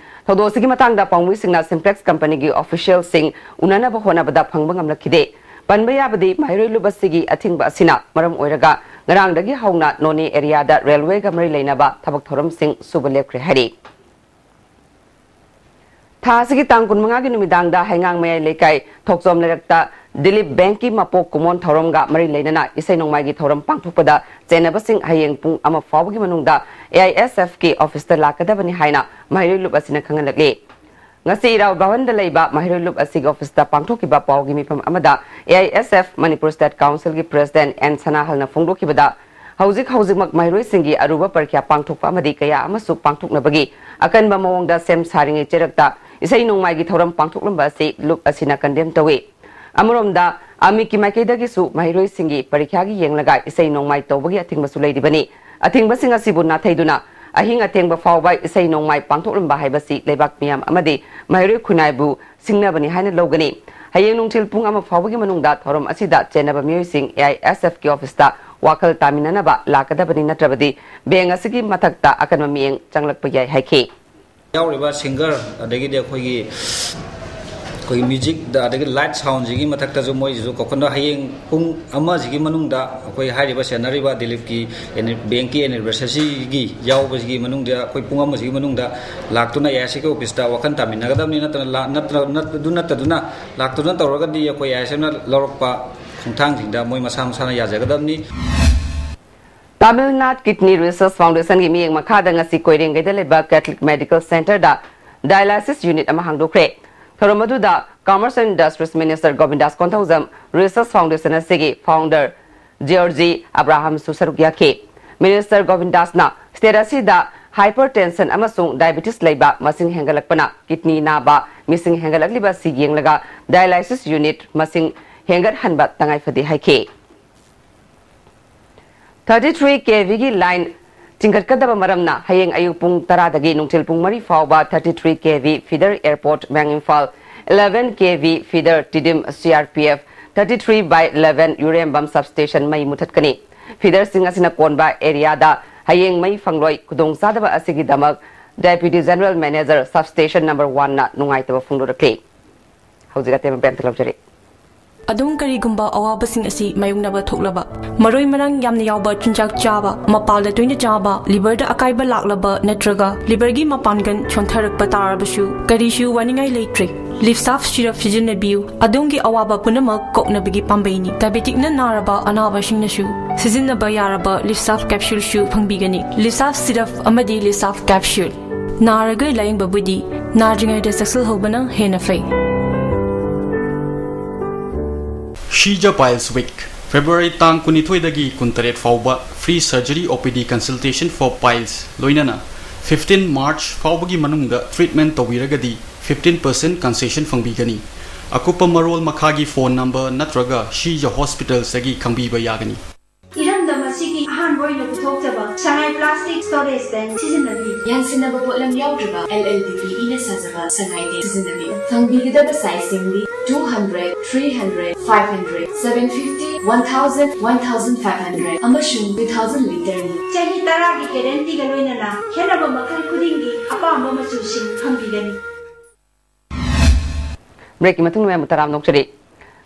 ꯊꯧꯗꯣꯛ ꯑꯁꯤꯒꯤ ꯃꯇꯥꯡꯗ ꯄꯥꯎꯃꯤꯁꯤꯡꯅ Simplex Companyꯒꯤ officialꯁꯤꯡ ꯎꯅꯅꯕ ꯍꯣꯠꯅꯕꯗ ꯐꯪꯕ ꯉꯝꯂꯛꯈꯤꯗꯦ꯫ ꯄꯟꯕ ꯌꯥꯕꯗꯤ, ꯃꯍꯩꯔꯣꯏ ꯂꯨꯞ ꯑꯁꯤꯒꯤ ꯑꯊꯤꯡꯕ ꯑꯁꯤꯅ ꯃꯔꯝ ꯑꯣꯏꯔꯒ ꯉꯔꯥꯡꯗꯒꯤ ꯍꯧꯅ ꯅꯣꯅꯦ areaꯗ railwayꯒ ꯃꯔꯤ ꯂꯩꯅꯕ ꯊꯕꯛ ꯊꯧꯔꯝꯁꯤꯡ ꯁꯨꯕ ꯂꯦꯞꯈ꯭ꯔꯦ ꯍꯥꯏꯔꯤ꯫ ꯊꯥ ꯑꯁꯤꯒꯤ ꯇꯥꯡ ꯀꯨꯟꯃꯉꯥꯒꯤ ꯅꯨꯃꯤꯗꯥꯡꯗ ꯍꯩꯉꯥꯡ ꯃꯌꯥꯏ ꯂꯩꯀꯥꯏ ꯊꯣꯛꯆꯣꯝ ꯂꯩꯔꯛꯇ ꯗꯤꯂꯤꯞ ꯕꯦꯡꯀꯤ ꯃꯄꯣꯛ ꯀꯨꯝꯑꯣꯟ ꯊꯧꯔꯝꯒ ꯃꯔꯤ ꯂꯩꯅꯅ ꯏꯁꯩ ꯅꯣꯡꯃꯥꯏꯒꯤ ꯊꯧꯔꯝ ꯄꯥꯡꯊꯣꯛꯄꯗ ꯆꯦꯟꯅꯕꯁꯤꯡ ꯍꯌꯦꯡ ꯄꯨꯡ ꯑꯃ ꯐꯥꯎꯕꯒꯤ ꯃꯅꯨꯡꯗ A I S Fꯀꯤ officeꯇ ꯂꯥꯛꯀꯗꯕꯅꯤ ꯍꯥꯏꯅ ꯃꯍꯩꯔꯣꯏ ꯂꯨꯞ ꯑꯁꯤꯅ ꯈꯪꯍꯜꯂꯛꯂꯤ꯫ ꯉꯁꯤ ꯏꯔꯥꯕꯣꯠ ꯚꯕꯟꯗ ꯂꯩꯕ ꯃꯍꯩꯔꯣꯏ ꯂꯨꯞ ꯑꯁꯤꯒꯤ officeꯇ ꯄꯥꯡꯊꯣꯛꯈꯤꯕ ꯄꯥꯎꯒꯤ ꯃꯤꯐꯝ ꯑꯃꯗ A I S F Manipur State Councilꯒꯤ president N ꯁꯅꯥꯍꯜꯅ ꯐꯣꯡꯗꯣꯛꯈꯤꯕꯗ, ꯍꯧꯖꯤꯛ ꯍꯧꯖꯤꯛꯃꯛ ꯃꯍꯩꯔꯣꯏꯁꯤꯡꯒꯤ ꯑꯔꯨꯕ ꯄꯔꯤꯈ꯭ꯌꯥ ꯄꯥꯡꯊꯣꯛꯄ ꯑꯃꯗꯤ ꯀꯌꯥ ꯑꯃꯁꯨ ꯄꯥꯡꯊꯣꯛꯅꯕꯒꯤ ꯑꯀꯟꯕ ꯃꯑꯣꯡꯗ ꯁꯦꯝ ꯁꯥꯔꯤꯉꯩ ꯆꯩꯔꯛꯇ ꯏꯁꯩ ꯅꯣꯡꯃꯥꯏꯒꯤ ꯊꯧꯔꯝ ꯄꯥꯡꯊꯣꯛꯂꯝꯕ ꯑꯁꯤ ꯂꯨꯞ ꯑꯁꯤꯅ condemn ꯇꯧꯏ꯫ ꯑꯃꯔꯣꯝꯗ, ꯑꯃꯤꯠꯀꯤ ꯃꯥꯏꯀꯩꯗꯒꯤꯁꯨ ꯃꯍꯩꯔꯣꯏꯁꯤꯡꯒꯤ ꯄꯔꯤꯈ꯭ꯌꯥꯒꯤ ꯌꯦꯡꯂꯒ ꯏꯁꯩ ꯅꯣꯡꯃꯥꯏ ꯇꯧꯕꯒꯤ ꯑꯊꯤꯡꯕꯁꯨ ꯂꯩꯔꯤꯕꯅꯤ꯫ ꯑꯊꯤꯡꯕꯁꯤꯡ ꯑꯁꯤꯕꯨ ꯅꯥꯊꯩꯗꯨꯅ ꯑꯍꯤꯡ ꯑꯊꯦꯡꯕ ꯐꯥꯎꯕ ꯏꯁꯩ ꯅꯣꯡꯃꯥꯏ ꯄꯥꯡꯊꯣꯛꯂꯝꯕ ꯍꯥꯏꯕꯁꯤ ꯂꯩꯕꯥꯛ ꯃꯤꯌꯥꯝ ꯑꯃꯗꯤ ꯃꯍꯩꯔꯣꯏ ꯈꯨꯟꯅꯥꯏꯕꯨ ꯁꯤꯡꯅꯕꯅꯤ ꯍꯥꯏꯅ ꯂꯧꯒꯅꯤ꯫ ꯍꯌꯦꯡ ꯅꯨꯡꯊꯤꯜ ꯄꯨꯡ ꯑꯃ ꯐꯥꯎꯕꯒꯤ ꯃꯅꯨꯡꯗ ꯊꯧꯔꯝ ꯑꯁꯤꯗ ꯆꯦꯟꯅꯕ ꯃꯤꯑꯣꯏꯁꯤꯡ A I S Fꯀꯤ officeꯇ ꯋꯥꯈꯜ ꯇꯥꯃꯤꯟꯅꯅꯕ ꯂꯥꯛꯀꯗꯕꯅꯤ, ꯅꯠꯇ꯭ꯔꯕꯗꯤ ꯕꯦꯡ ꯑꯁꯤꯒꯤ ꯃꯊꯛꯇ ꯑꯀꯟꯕ ꯃꯤꯠꯌꯦꯡ ꯆꯪꯂꯛꯄ ꯌꯥꯏ ꯍꯥꯏꯈꯤ꯫ ꯌꯥꯎꯔꯤꯕ singer, ꯑꯗꯒꯤꯗꯤ ꯑꯩꯈꯣꯏꯒꯤ, ꯑꯩꯈꯣꯏꯒꯤ music, ꯑꯗꯒꯤ light soundꯁꯤꯒꯤ ꯃꯊꯛꯇꯁꯨ ꯃꯣꯏꯁꯤꯁꯨ ꯀꯧꯈꯠꯅ ꯍꯌꯦꯡ ꯄꯨꯡ ꯑꯃꯁꯤꯒꯤ ꯃꯅꯨꯡꯗ ꯑꯩꯈꯣꯏ ꯍꯥꯏꯔꯤꯕ ꯁꯦꯟꯅꯔꯤꯕ ꯗꯤꯂꯤꯞꯀꯤ anni-, bankꯀꯤ anniversaryꯒꯤ ꯌꯥꯎꯕꯁꯤꯒꯤ ꯃꯅꯨꯡꯗ ꯑꯩꯈꯣꯏ ꯄꯨꯡ ꯑꯃꯁꯤꯒꯤ ꯃꯅꯨꯡꯗ ꯂꯥꯛꯇꯨꯅ A I S Fꯀꯤ officeꯇ ꯋꯥꯈꯜ ꯇꯥꯃꯤꯟꯅꯒꯗꯕꯅꯤ꯫ ꯅꯠꯇꯅ ꯂꯥ-, ꯅꯠꯇꯅ, ꯅꯠ-, ꯑꯗꯨ ꯅꯠꯇꯗꯨꯅ, ꯂꯥꯛꯇꯨꯅ ꯇꯧꯔꯒꯗꯤ ꯑꯩꯈꯣꯏ A I S Fꯅ ꯂꯧꯔꯛꯄ ꯈꯣꯡꯊꯥꯡꯁꯤꯡꯗ ꯃꯣꯏ ꯃꯁꯥ ꯃꯁꯥꯅ ꯌꯥꯖꯒꯗꯕꯅꯤ꯫ Tamil Nadu Kidney Research Foundationꯒꯤ ꯃꯤꯠꯌꯦꯡ ꯃꯈꯥꯗ ꯉꯁꯤ ꯀꯣꯏꯔꯦꯡꯒꯩꯗ ꯂꯩꯕ Catholic Medical Centreꯗ dialysis unit ꯑꯃ ꯍꯥꯡꯗꯣꯛꯈ꯭ꯔꯦ꯫ ꯊꯧꯔꯝ ꯑꯗꯨꯗ Commerce and Industries Minister Govindas Konthoujam Research Foundation ꯑꯁꯤꯒꯤ founder George Abrahamꯁꯨ ꯁꯔꯨꯛ ꯌꯥꯈꯤ꯫ Minister Govindasꯅ state ꯑꯁꯤꯗ hypertension ꯑꯃꯁꯨꯡ diabetes ꯂꯩꯕ ꯃꯁꯤꯡ ꯍꯦꯟꯒꯠꯂꯛꯄꯅ kidney ꯅꯥꯕ ꯃꯤꯁꯤꯡ ꯍꯦꯟꯒꯠꯂꯛꯂꯤꯕ ꯑꯁꯤ ꯌꯦꯡꯂꯒ dialysis unit ꯃꯁꯤꯡ ꯍꯦꯟꯒꯠꯍꯟꯕ ꯇꯉꯥꯏꯐꯗꯦ ꯍꯥꯏꯈꯤ꯫ Thirty three KVꯒꯤ line ꯆꯤꯡꯈꯠꯀꯗꯕ ꯃꯔꯝꯅ ꯍꯌꯦꯡ ꯑꯌꯨꯛ ꯄꯨꯡ ꯇꯔꯥꯗꯒꯤ ꯅꯨꯡꯊꯤꯜ ꯄꯨꯡ ꯃꯔꯤ ꯐꯥꯎꯕ thirty three KV feeder Airport Maeng Imphal, eleven KV feeder Tiddim CRPF, thirty three by eleven Urembam substation ꯃꯩ ꯃꯨꯊꯠꯀꯅꯤ꯫ Feederꯁꯤꯡ ꯑꯁꯤꯅ ꯀꯣꯟꯕ areaꯗ ꯍꯌꯦꯡ ꯃꯩ ꯐꯪꯂꯣꯏ꯫ ꯈꯨꯗꯣꯡꯆꯥꯗꯕ ꯑꯁꯤꯒꯤꯗꯃꯛ Deputy General Manager Substation Number Oneꯅ ꯅꯨꯡꯉꯥꯏꯇꯕ ꯐꯣꯡꯗꯣꯔꯛꯂꯤ꯫ ꯍꯧꯖꯤꯛ ꯑꯇꯦꯟꯕ ꯄꯦꯝꯇ ꯂꯧꯖꯔꯤ꯫ ꯑꯗꯣꯝ ꯀꯔꯤꯒꯨꯝꯕ ꯑꯋꯥꯕꯁꯤꯡ ꯑꯁꯤ ꯃꯥꯌꯣꯛꯅꯕ ꯊꯣꯛꯂꯕ, ꯃꯔꯣꯏ ꯃꯔꯥꯡ ꯌꯥꯝꯅ ꯌꯥꯎꯕ ꯆꯤꯟꯖꯥꯛ ꯆꯥꯕ, ꯃꯄꯥꯜꯗ ꯇꯣꯏꯅ ꯆꯥꯕ, liverꯗ ꯑꯀꯥꯏꯕ ꯂꯥꯛꯂꯕ ꯅꯠꯇ꯭ꯔꯒ liverꯒꯤ ꯃꯄꯥꯡꯒꯜ ꯁꯣꯟꯊꯔꯛꯄ ꯇꯥꯔꯕꯁꯨ, ꯀꯔꯤꯁꯨ ꯋꯥꯅꯤꯡꯉꯥꯏ ꯂꯩꯇ꯭ꯔꯦ꯫ Livsaf syrup ꯁꯤꯖꯤꯟꯅꯕꯤꯌꯨ꯫ ꯑꯗꯣꯝꯒꯤ ꯑꯋꯥꯕ ꯄꯨꯝꯅꯃꯛ ꯀꯣꯛꯅꯕꯒꯤ ꯄꯥꯝꯕꯩꯅꯤ꯫ Diabeticꯅ ꯅꯥꯔꯕ ꯑꯅꯥꯕꯁꯤꯡꯅꯁꯨ ꯁꯤꯖꯤꯟꯅꯕ ꯌꯥꯔꯕ Livsaf capsuleꯁꯨ ꯐꯪꯕꯤꯒꯅꯤ꯫ Livsaf syrup ꯑꯃꯗꯤ Livsaf capsule꯫ ꯅꯥꯔꯒ ꯂꯥꯌꯦꯡꯕꯕꯨꯗꯤ ꯅꯥꯗ꯭ꯔꯤꯉꯩꯗ ꯆꯦꯛꯁꯤꯜꯍꯧꯕꯅ ꯍꯦꯟꯅ ꯐꯩ꯫ Shija Piles Week, February ꯇꯥꯡ ꯀꯨꯟꯅꯤꯊꯣꯏꯗꯒꯤ ꯀꯨꯟꯇꯔꯦꯠ ꯐꯥꯎꯕ free surgery OPD consultation for piles, ꯂꯣꯏꯅꯅ fifteen March ꯐꯥꯎꯕꯒꯤ ꯃꯅꯨꯡꯗ treatment ꯇꯧꯕꯤꯔꯒꯗꯤ fifteen percent concession ꯐꯪꯕꯤꯒꯅꯤ꯫ ꯑꯀꯨꯞꯄ ꯃꯔꯣꯜ ꯃꯈꯥꯒꯤ phone number ꯅꯠꯇ꯭ꯔꯒ Shija Hospitalsꯇꯒꯤ ꯈꯪꯕꯤꯕ ꯌꯥꯒꯅꯤ꯫ ꯏꯔꯝꯗꯝ ꯑꯁꯤꯒꯤ ꯑꯍꯥꯟꯕ ꯑꯣꯏꯅ ꯄꯨꯊꯣꯛꯆꯕ ꯁꯉꯥꯏ plastic storage tank ꯁꯤꯖꯤꯟꯅꯕꯤꯌꯨ꯫ ꯌꯥꯟꯁꯤꯟꯅꯕ ꯄꯣꯠꯂꯝ ꯌꯥꯎꯗ꯭ꯔꯕ LLDPEꯅ ꯁꯥꯖꯕ ꯁꯉꯥꯏ tank ꯁꯤꯖꯤꯟꯅꯕꯤꯌꯨ꯫ ꯐꯪꯕꯤꯒꯗꯕ sizeꯁꯤꯡꯗꯤ two hundred, three hundred, five hundred, seven fifty, one thousand, one thousand five hundred ꯑꯃꯁꯨꯡ two thousand literꯅꯤ꯫ ꯆꯍꯤ ꯇꯔꯥꯒꯤ guaranteeꯒ ꯂꯣꯏꯅꯅ ꯈꯦꯠꯅꯕ ꯃꯈꯜ ꯈꯨꯗꯤꯡꯒꯤ ꯑꯄꯥꯝꯕ ꯃꯆꯨꯁꯤꯡ ꯐꯪꯕꯤꯒꯅꯤ꯫ Breakꯀꯤ ꯃꯇꯨꯡꯗ ꯃꯌꯥꯝꯕꯨ ꯇꯔꯥꯝꯅ ꯑꯣꯛꯆꯔꯤ꯫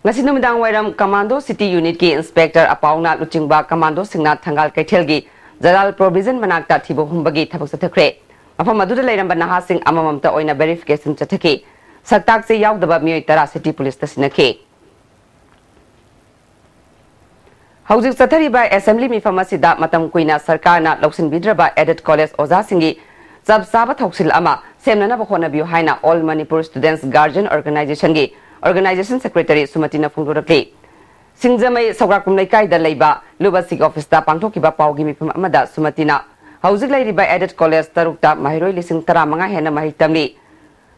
ꯉꯁꯤ ꯅꯨꯃꯤꯗꯥꯡ ꯋꯥꯏꯔꯝ Commando City Unitꯀꯤ Inspector ꯑꯄꯥꯎꯅ ꯂꯨꯆꯤꯡꯕ commandoꯁꯤꯡꯅ ꯊꯪꯒꯥꯜ ꯀꯩꯊꯦꯜꯒꯤ Jalal Provision ꯃꯅꯥꯛꯇ ꯊꯤꯕ ꯍꯨꯝꯕꯒꯤ ꯊꯕꯛ ꯆꯠꯊꯈ꯭ꯔꯦ꯫ ꯃꯐꯝ ꯑꯗꯨꯗ ꯂꯩꯔꯝꯕ ꯅꯍꯥꯁꯤꯡ ꯑꯃꯃꯝꯇ ꯑꯣꯏꯅ verification ꯆꯠꯊꯈꯤ꯫ ꯁꯛꯇꯥꯛꯁꯦ ꯌꯥꯎꯗꯕ ꯃꯤꯑꯣꯏ ꯇꯔꯥ City Policeꯇ ꯁꯤꯟꯅꯈꯤ꯫ ꯍꯧꯖꯤꯛ ꯆꯠꯊꯔꯤꯕ ꯑꯦꯁꯦꯝꯕ꯭ꯂꯤ ꯃꯤꯐꯝ ꯑꯁꯤꯗ ꯃꯇꯝ ꯀꯨꯏꯅ ꯁꯔꯀꯥꯔꯅ ꯂꯧꯁꯤꯟꯕꯤꯗ꯭ꯔꯕ aided college ꯑꯣꯖꯥꯁꯤꯡꯒꯤ ꯆꯞ ꯆꯥꯕ ꯊꯧꯁꯤꯜ ꯑꯃ ꯁꯦꯝꯅꯅꯕ ꯍꯣꯠꯅꯕꯤꯌꯨ ꯍꯥꯏꯅ All Manipur Students Guardian Organizationꯒꯤ Organization Secretary ꯁꯨꯃꯇꯤꯅ ꯐꯣꯡꯗꯣꯔꯛꯂꯤ꯫ ꯁꯤꯡꯖꯃꯩ ꯁꯧꯒ꯭ꯔꯥꯛꯄꯝ ꯂꯩꯀꯥꯏꯗ ꯂꯩꯕ ꯂꯨꯕꯁꯤꯒꯤ ꯑꯣꯐꯤꯁꯇ ꯄꯥꯡꯊꯣꯛꯈꯤꯕ ꯄꯥꯎꯒꯤ ꯃꯤꯐꯝ ꯑꯃꯗ ꯁꯨꯃꯇꯤꯅ ꯍꯧꯖꯤꯛ ꯂꯩꯔꯤꯕ aided college ꯇꯔꯨꯛꯇ ꯃꯍꯩꯔꯣꯏ ꯂꯤꯁꯤꯡ ꯇꯔꯥꯃꯉꯥ ꯍꯦꯟꯅ ꯃꯍꯩ ꯇꯝꯂꯤ꯫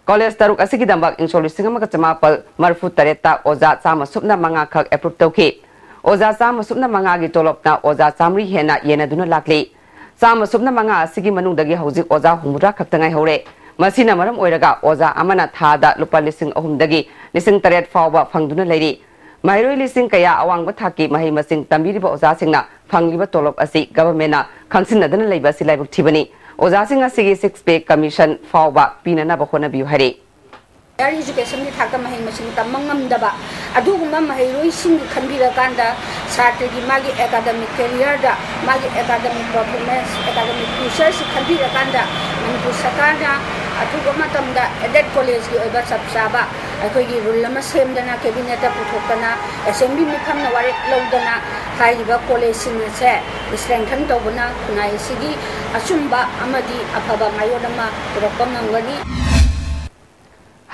College ꯇꯔꯨꯛ ꯑꯁꯤꯒꯤꯗꯃꯛ ꯏꯪꯁꯣꯛ ꯂꯤꯁꯤꯡ ꯑꯃꯒ ꯆꯃꯥꯄꯜ ꯃꯔꯤꯐꯨ ꯇꯔꯦꯠꯇ ꯑꯣꯖꯥ ꯆꯥꯝꯃ ꯁꯨꯞꯅ ꯃꯉꯥ ꯈꯛ approve ꯇꯧꯈꯤ꯫ ꯑꯣꯖꯥ ꯆꯥꯝꯃ ꯁꯨꯞꯅ ꯃꯉꯥꯒꯤ ꯇꯣꯂꯣꯞꯅ ꯑꯣꯖꯥ ꯆꯥꯝꯃꯔꯤ ꯍꯦꯟꯅ ꯌꯦꯟꯅꯗꯨꯅ ꯂꯥꯛꯂꯤ꯫ ꯆꯥꯝꯃ ꯁꯨꯞꯅ ꯃꯉꯥ ꯑꯁꯤꯒꯤ ꯃꯅꯨꯡꯗꯒꯤ ꯍꯧꯖꯤꯛ ꯑꯣꯖꯥ ꯍꯨꯝꯐꯨꯇꯔꯥ ꯈꯛꯇ ꯉꯥꯏꯍꯧꯔꯦ꯫ ꯃꯁꯤꯅ ꯃꯔꯝ ꯑꯣꯏꯔꯒ ꯑꯣꯖꯥ ꯑꯃꯅ ꯊꯥꯗ ꯂꯨꯄꯥ ꯂꯤꯁꯤꯡ ꯑꯍꯨꯝꯗꯒꯤ ꯂꯤꯁꯤꯡ ꯇꯔꯦꯠ ꯐꯥꯎꯕ ꯐꯪꯗꯨꯅ ꯂꯩꯔꯤ꯫ ꯃꯍꯩꯔꯣꯏ ꯂꯤꯁꯤꯡ ꯀꯌꯥ ꯑꯋꯥꯡꯕ ꯊꯥꯛꯀꯤ ꯃꯍꯩ ꯃꯁꯤꯡ ꯇꯝꯕꯤꯔꯤꯕ ꯑꯣꯖꯥꯁꯤꯡꯅ ꯐꯪꯂꯤꯕ ꯇꯣꯂꯣꯞ ꯑꯁꯤ ꯒꯚꯔꯟꯃꯦꯟꯠꯅ ꯈꯪꯁꯤꯟꯅꯗꯅ ꯂꯩꯕ ꯑꯁꯤ ꯂꯥꯏꯕꯛ ꯊꯤꯕꯅꯤ꯫ ꯑꯣꯖꯥꯁꯤꯡ ꯑꯁꯤꯒꯤ six pay commission ꯐꯥꯎꯕ ꯄꯤꯅꯅꯕ ꯍꯣꯠꯅꯕꯤꯌꯨ ꯍꯥꯏꯔꯤ꯫ Higher educationꯒꯤ ꯊꯥꯛꯇ ꯃꯍꯩ ꯃꯁꯤꯡ ꯇꯝꯕ ꯉꯝꯗꯕ ꯑꯗꯨꯒꯨꯝꯕ ꯃꯍꯩꯔꯣꯏꯁꯤꯡꯒꯤ ꯈꯟꯕꯤꯔꯀꯥꯟꯗ ꯁꯥꯇ꯭ꯔꯒꯤ ꯃꯥꯒꯤ academic careerꯗ ꯃꯥꯒꯤ academic performance, academic futureꯁꯤ ꯈꯟꯕꯤꯔꯀꯥꯟꯗ ꯃꯅꯤꯄꯨꯔ ꯁꯔꯀꯥꯔꯅ ꯑꯊꯨꯕ ꯃꯇꯝꯗ aided collegeꯀꯤ ꯑꯣꯏꯕ ꯆꯞ ꯆꯥꯕ ꯑꯩꯈꯣꯏꯒꯤ rule ꯑꯃ ꯁꯦꯝꯗꯅ cabinetꯇ ꯄꯨꯊꯣꯛꯇꯅ assembly ꯃꯤꯐꯝꯅ ꯋꯥꯔꯦꯞ ꯂꯧꯗꯅ ꯍꯥꯏꯔꯤꯕ collegeꯁꯤꯡ ꯑꯁꯦ strengthen ꯇꯧꯕꯅ ꯈꯨꯟꯅꯥꯏ ꯑꯁꯤꯒꯤ ꯑꯆꯨꯝꯕ ꯑꯃꯗꯤ ꯑꯐꯕ ꯃꯥꯏꯑꯣꯟ ꯑꯃ ꯄꯨꯔꯛꯄ ꯉꯝꯒꯅꯤ꯫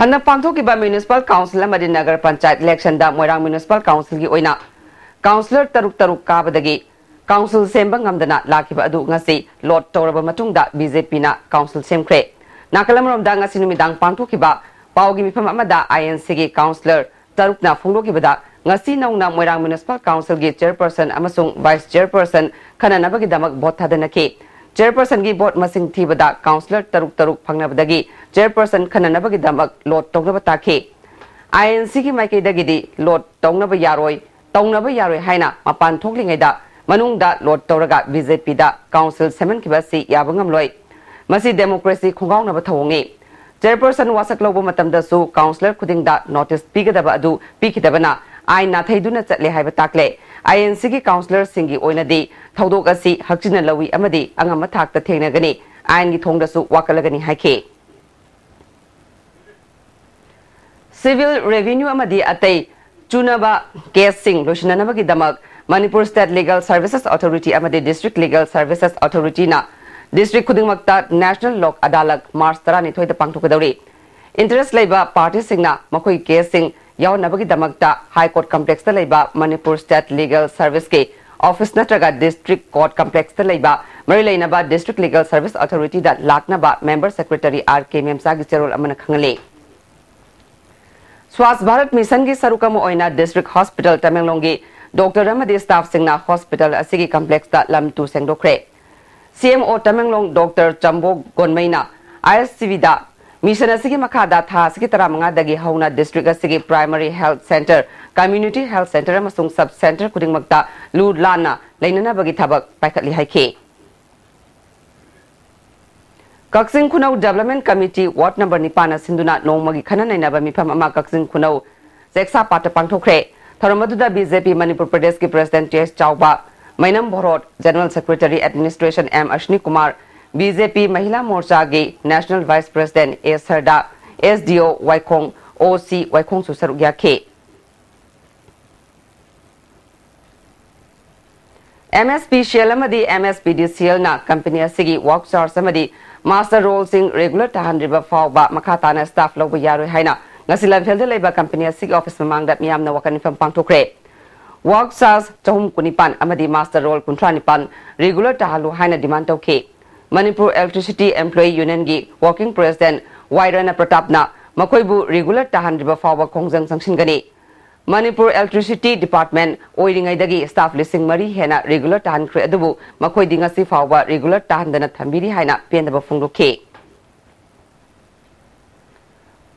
ꯍꯟꯗꯛ ꯄꯥꯡꯊꯣꯛꯈꯤꯕ municipal council ꯑꯃꯗꯤ ꯅꯒꯔ ꯄꯟꯆꯥꯌꯠ electionꯗ ꯃꯣꯏꯔꯥꯡ municipal councilꯒꯤ ꯑꯣꯏꯅ councillor ꯇꯔꯨꯛ ꯇꯔꯨꯛ ꯀꯥꯕꯗꯒꯤ council ꯁꯦꯝꯕ ꯉꯝꯗꯅ ꯂꯥꯛꯈꯤꯕ ꯑꯗꯨ ꯉꯁꯤ ꯂꯣꯠ ꯇꯧꯔꯕ ꯃꯇꯨꯡꯗ BJPꯅ council ꯁꯦꯝꯈ꯭ꯔꯦ꯫ ꯅꯥꯀꯜ ꯑꯃꯔꯣꯝꯗ ꯉꯁꯤ ꯅꯨꯃꯤꯗꯥꯡ ꯄꯥꯡꯊꯣꯛꯈꯤꯕ ꯄꯥꯎꯒꯤ ꯃꯤꯐꯝ ꯑꯃꯗ INCꯒꯤ councillor ꯇꯔꯨꯛꯅ ꯐꯣꯡꯗꯣꯛꯈꯤꯕꯗ, ꯉꯁꯤ ꯅꯧꯅ ꯃꯣꯏꯔꯥꯡ municipal councilꯒꯤ chairperson ꯑꯃꯁꯨꯡ vice chairperson ꯈꯟꯅꯅꯕꯒꯤꯗꯃꯛ vote ꯊꯥꯗꯅꯈꯤ꯫ Chairpersonꯒꯤ vote ꯃꯁꯤꯡ ꯊꯤꯕꯗ councillor ꯇꯔꯨꯛ ꯇꯔꯨꯛ ꯐꯪꯅꯕꯗꯒꯤ chairperson ꯈꯟꯅꯅꯕꯒꯤꯗꯃꯛ ꯂꯣꯠ ꯇꯧꯅꯕ ꯇꯥꯛꯈꯤ꯫ INCꯒꯤ ꯃꯥꯏꯀꯩꯗꯒꯤꯗꯤ ꯂꯣꯠ ꯇꯧꯅꯕ ꯌꯥꯔꯣꯏ, ꯇꯧꯅꯕ ꯌꯥꯔꯣꯏ ꯍꯥꯏꯅ ꯃꯄꯥꯟ ꯊꯣꯛꯂꯤꯉꯩꯗ ꯃꯅꯨꯡꯗ ꯂꯣꯠ ꯇꯧꯔꯒ BJPꯗ council ꯁꯦꯝꯍꯟꯈꯤꯕ ꯑꯁꯤ ꯌꯥꯕ ꯉꯝꯂꯣꯏ꯫ ꯃꯁꯤ democracy ꯈꯣꯡꯒꯥꯎꯅꯕ ꯊꯧꯑꯣꯡꯅꯤ꯫ Chairperson ꯋꯥꯁꯛ ꯂꯧꯕ ꯃꯇꯝꯗꯁꯨ councillor ꯈꯨꯗꯤꯡꯗ notice ꯄꯤꯒꯗꯕ ꯑꯗꯨ ꯄꯤꯈꯤꯗꯕꯅ ꯑꯥꯏꯟ ꯅꯥꯊꯩꯗꯨꯅ ꯆꯠꯂꯦ ꯍꯥꯏꯕ ꯇꯥꯛꯂꯦ꯫ INCꯒꯤ councillorꯁꯤꯡꯒꯤ ꯑꯣꯏꯅꯗꯤ ꯊꯧꯗꯣꯛ ꯑꯁꯤ ꯍꯛꯆꯤꯟꯅ ꯂꯧꯏ ꯑꯃꯗꯤ ꯑꯉꯝꯕ ꯊꯥꯛꯇ ꯊꯦꯡꯅꯒꯅꯤ꯫ ꯑꯥꯏꯟꯒꯤ ꯊꯣꯡꯗꯁꯨ ꯋꯥꯀꯠꯂꯒꯅꯤ ꯍꯥꯏꯈꯤ꯫ Civil, revenue ꯑꯃꯗꯤ ꯑꯇꯩ ꯆꯨꯅꯕ caseꯁꯤꯡ ꯂꯣꯏꯁꯤꯟꯅꯅꯕꯒꯤꯗꯃꯛ Manipur State Legal Services Authority ꯑꯃꯗꯤ District Legal Services Authority ꯅ district ꯈꯨꯗꯤꯡꯃꯛꯇ National Lok Adalat March ꯇꯔꯥꯅꯤꯊꯣꯏꯗ ꯄꯥꯡꯊꯣꯛꯀꯗꯧꯔꯤ꯫ Interest ꯂꯩꯕ party ꯁꯤꯡꯅ ꯃꯈꯣꯏꯒꯤ case ꯁꯤꯡ ꯌꯥꯎꯅꯕꯒꯤꯗꯃꯛꯇ High Court Complex ꯇ ꯂꯩꯕ Manipur State Legal Service ꯀꯤ office ꯅꯠꯇ꯭ꯔꯒ District Court Complex ꯇ ꯂꯩꯕ ꯃꯔꯤ ꯂꯩꯅꯕ District Legal Service Authority ꯗ ꯂꯥꯛꯅꯕ Member Secretary R K ꯃꯦꯝꯆꯥꯒꯤ ꯆꯦꯔꯣꯜ ꯑꯃꯅ ꯈꯪꯍꯜꯂꯤ꯫ Swachh Bharat Mission ꯒꯤ ꯁꯔꯨꯛ ꯑꯃ ꯑꯣꯏꯅ District Hospital ꯇꯃꯦꯡꯂꯣꯡꯒꯤ doctor ꯑꯃꯗꯤ staff ꯁꯤꯡꯅ hospital ꯑꯁꯤꯒꯤ complex ꯇ ꯂꯝ ꯇꯨ ꯁꯦꯡꯗꯣꯛꯈ꯭ꯔꯦ꯫ C M O Tamenglong Doctor Chambo ꯒꯣꯟꯃꯩꯅ I S C V ꯗ mission ꯑꯁꯤꯒꯤ ꯃꯈꯥꯗ ꯊꯥ ꯑꯁꯤꯒꯤ ꯇꯔꯥꯃꯉꯥꯗꯒꯤ ꯍꯧꯅ district ꯑꯁꯤꯒꯤ primary health center, community health center ꯑꯃꯁꯨꯡ sub center ꯈꯨꯗꯤꯡꯃꯛꯇ ꯂꯨ ꯂꯥꯟꯅ ꯂꯩꯅꯅꯕꯒꯤ ꯊꯕꯛ ꯄꯥꯏꯈꯠꯂꯤ ꯍꯥꯏꯈꯤ꯫ ꯀꯛꯆꯤꯡ ꯈꯨꯅꯧ Development Committee Ward number ꯅꯤꯄꯥꯟꯅ ꯁꯤꯟꯗꯨꯅ ꯅꯣꯡꯃꯒꯤ ꯈꯟꯅ ꯅꯩꯅꯕ ꯃꯤꯐꯝ ꯑꯃ ꯀꯛꯆꯤꯡ ꯈꯨꯅꯧ ꯆꯦꯛꯁꯥꯄꯥꯠꯇ ꯄꯥꯡꯊꯣꯛꯈ꯭ꯔꯦ꯫ ꯊꯧꯔꯝ ꯑꯗꯨꯗ B J P ꯃꯅꯤꯄꯨꯔ ꯄ꯭ꯔꯗꯦꯁꯀꯤ President T S ꯆꯥꯎꯕ, ꯃꯩꯅꯝ ꯚꯣꯔꯣꯠ, General Secretary Administration M Ashwini Kumar, B J P ꯃꯍꯤꯂꯥ ꯃꯣꯔꯆꯥꯒꯤ National Vice President A ꯁꯔꯗꯥ, S D O ꯋꯥꯏꯈꯣꯡ, O C ꯋꯥꯏꯈꯣꯡꯁꯨ ꯁꯔꯨꯛ ꯌꯥꯈꯤ꯫ M S P C L ꯑꯃꯗꯤ M S P D C L ꯅ company ꯑꯁꯤꯒꯤ work charge ꯑꯃꯗꯤ muster roll ꯁꯤꯡ regular ꯇꯥꯍꯟꯗ꯭ꯔꯤꯕ ꯐꯥꯎꯕ ꯃꯈꯥ ꯇꯥꯅ staff ꯂꯧꯕ ꯌꯥꯔꯣꯏ ꯍꯥꯏꯅ ꯉꯁꯤ ꯂꯝꯐꯦꯜꯗ ꯂꯩꯕ company ꯑꯁꯤꯒꯤ office ꯃꯃꯥꯡꯗ ꯃꯤꯌꯥꯝꯅ ꯋꯥꯀꯠ ꯃꯤꯐꯝ ꯄꯥꯡꯊꯣꯛꯈ꯭ꯔꯦ꯫ Work charge ꯆꯍꯨꯝ ꯀꯨꯟꯅꯤꯄꯥꯟ ꯑꯃꯗꯤ muster roll ꯀꯨꯟꯊ꯭ꯔꯥ ꯅꯤꯄꯥꯟ regular ꯇꯥꯍꯜꯂꯨ ꯍꯥꯏꯅ demand ꯇꯧꯈꯤ꯫ Manipur Electricity Employee Union ꯒꯤ working president ꯋꯥꯏ ꯔꯅ ꯄ꯭ꯔꯇꯥꯞꯅ ꯃꯈꯣꯏꯕꯨ regular ꯇꯥꯍꯟꯗ꯭ꯔꯤꯕ ꯐꯥꯎꯕ ꯈꯣꯡꯖꯪ ꯆꯪꯁꯤꯟꯒꯅꯤ꯫ Manipur Electricity Department ꯑꯣꯏꯔꯤꯉꯩꯗꯒꯤ staff ꯂꯤꯁꯤꯡ ꯃꯔꯤ ꯍꯦꯟꯅ regular ꯇꯥꯍꯟꯈ꯭ꯔꯦ, ꯑꯗꯨꯕꯨ ꯃꯈꯣꯏꯗꯤ ꯉꯁꯤ ꯐꯥꯎꯕ regular ꯇꯥꯍꯟꯗꯅ ꯊꯝꯕꯤꯔꯤ ꯍꯥꯏꯅ ꯄꯦꯟꯗꯕ ꯐꯣꯡꯗꯣꯛꯈꯤ꯫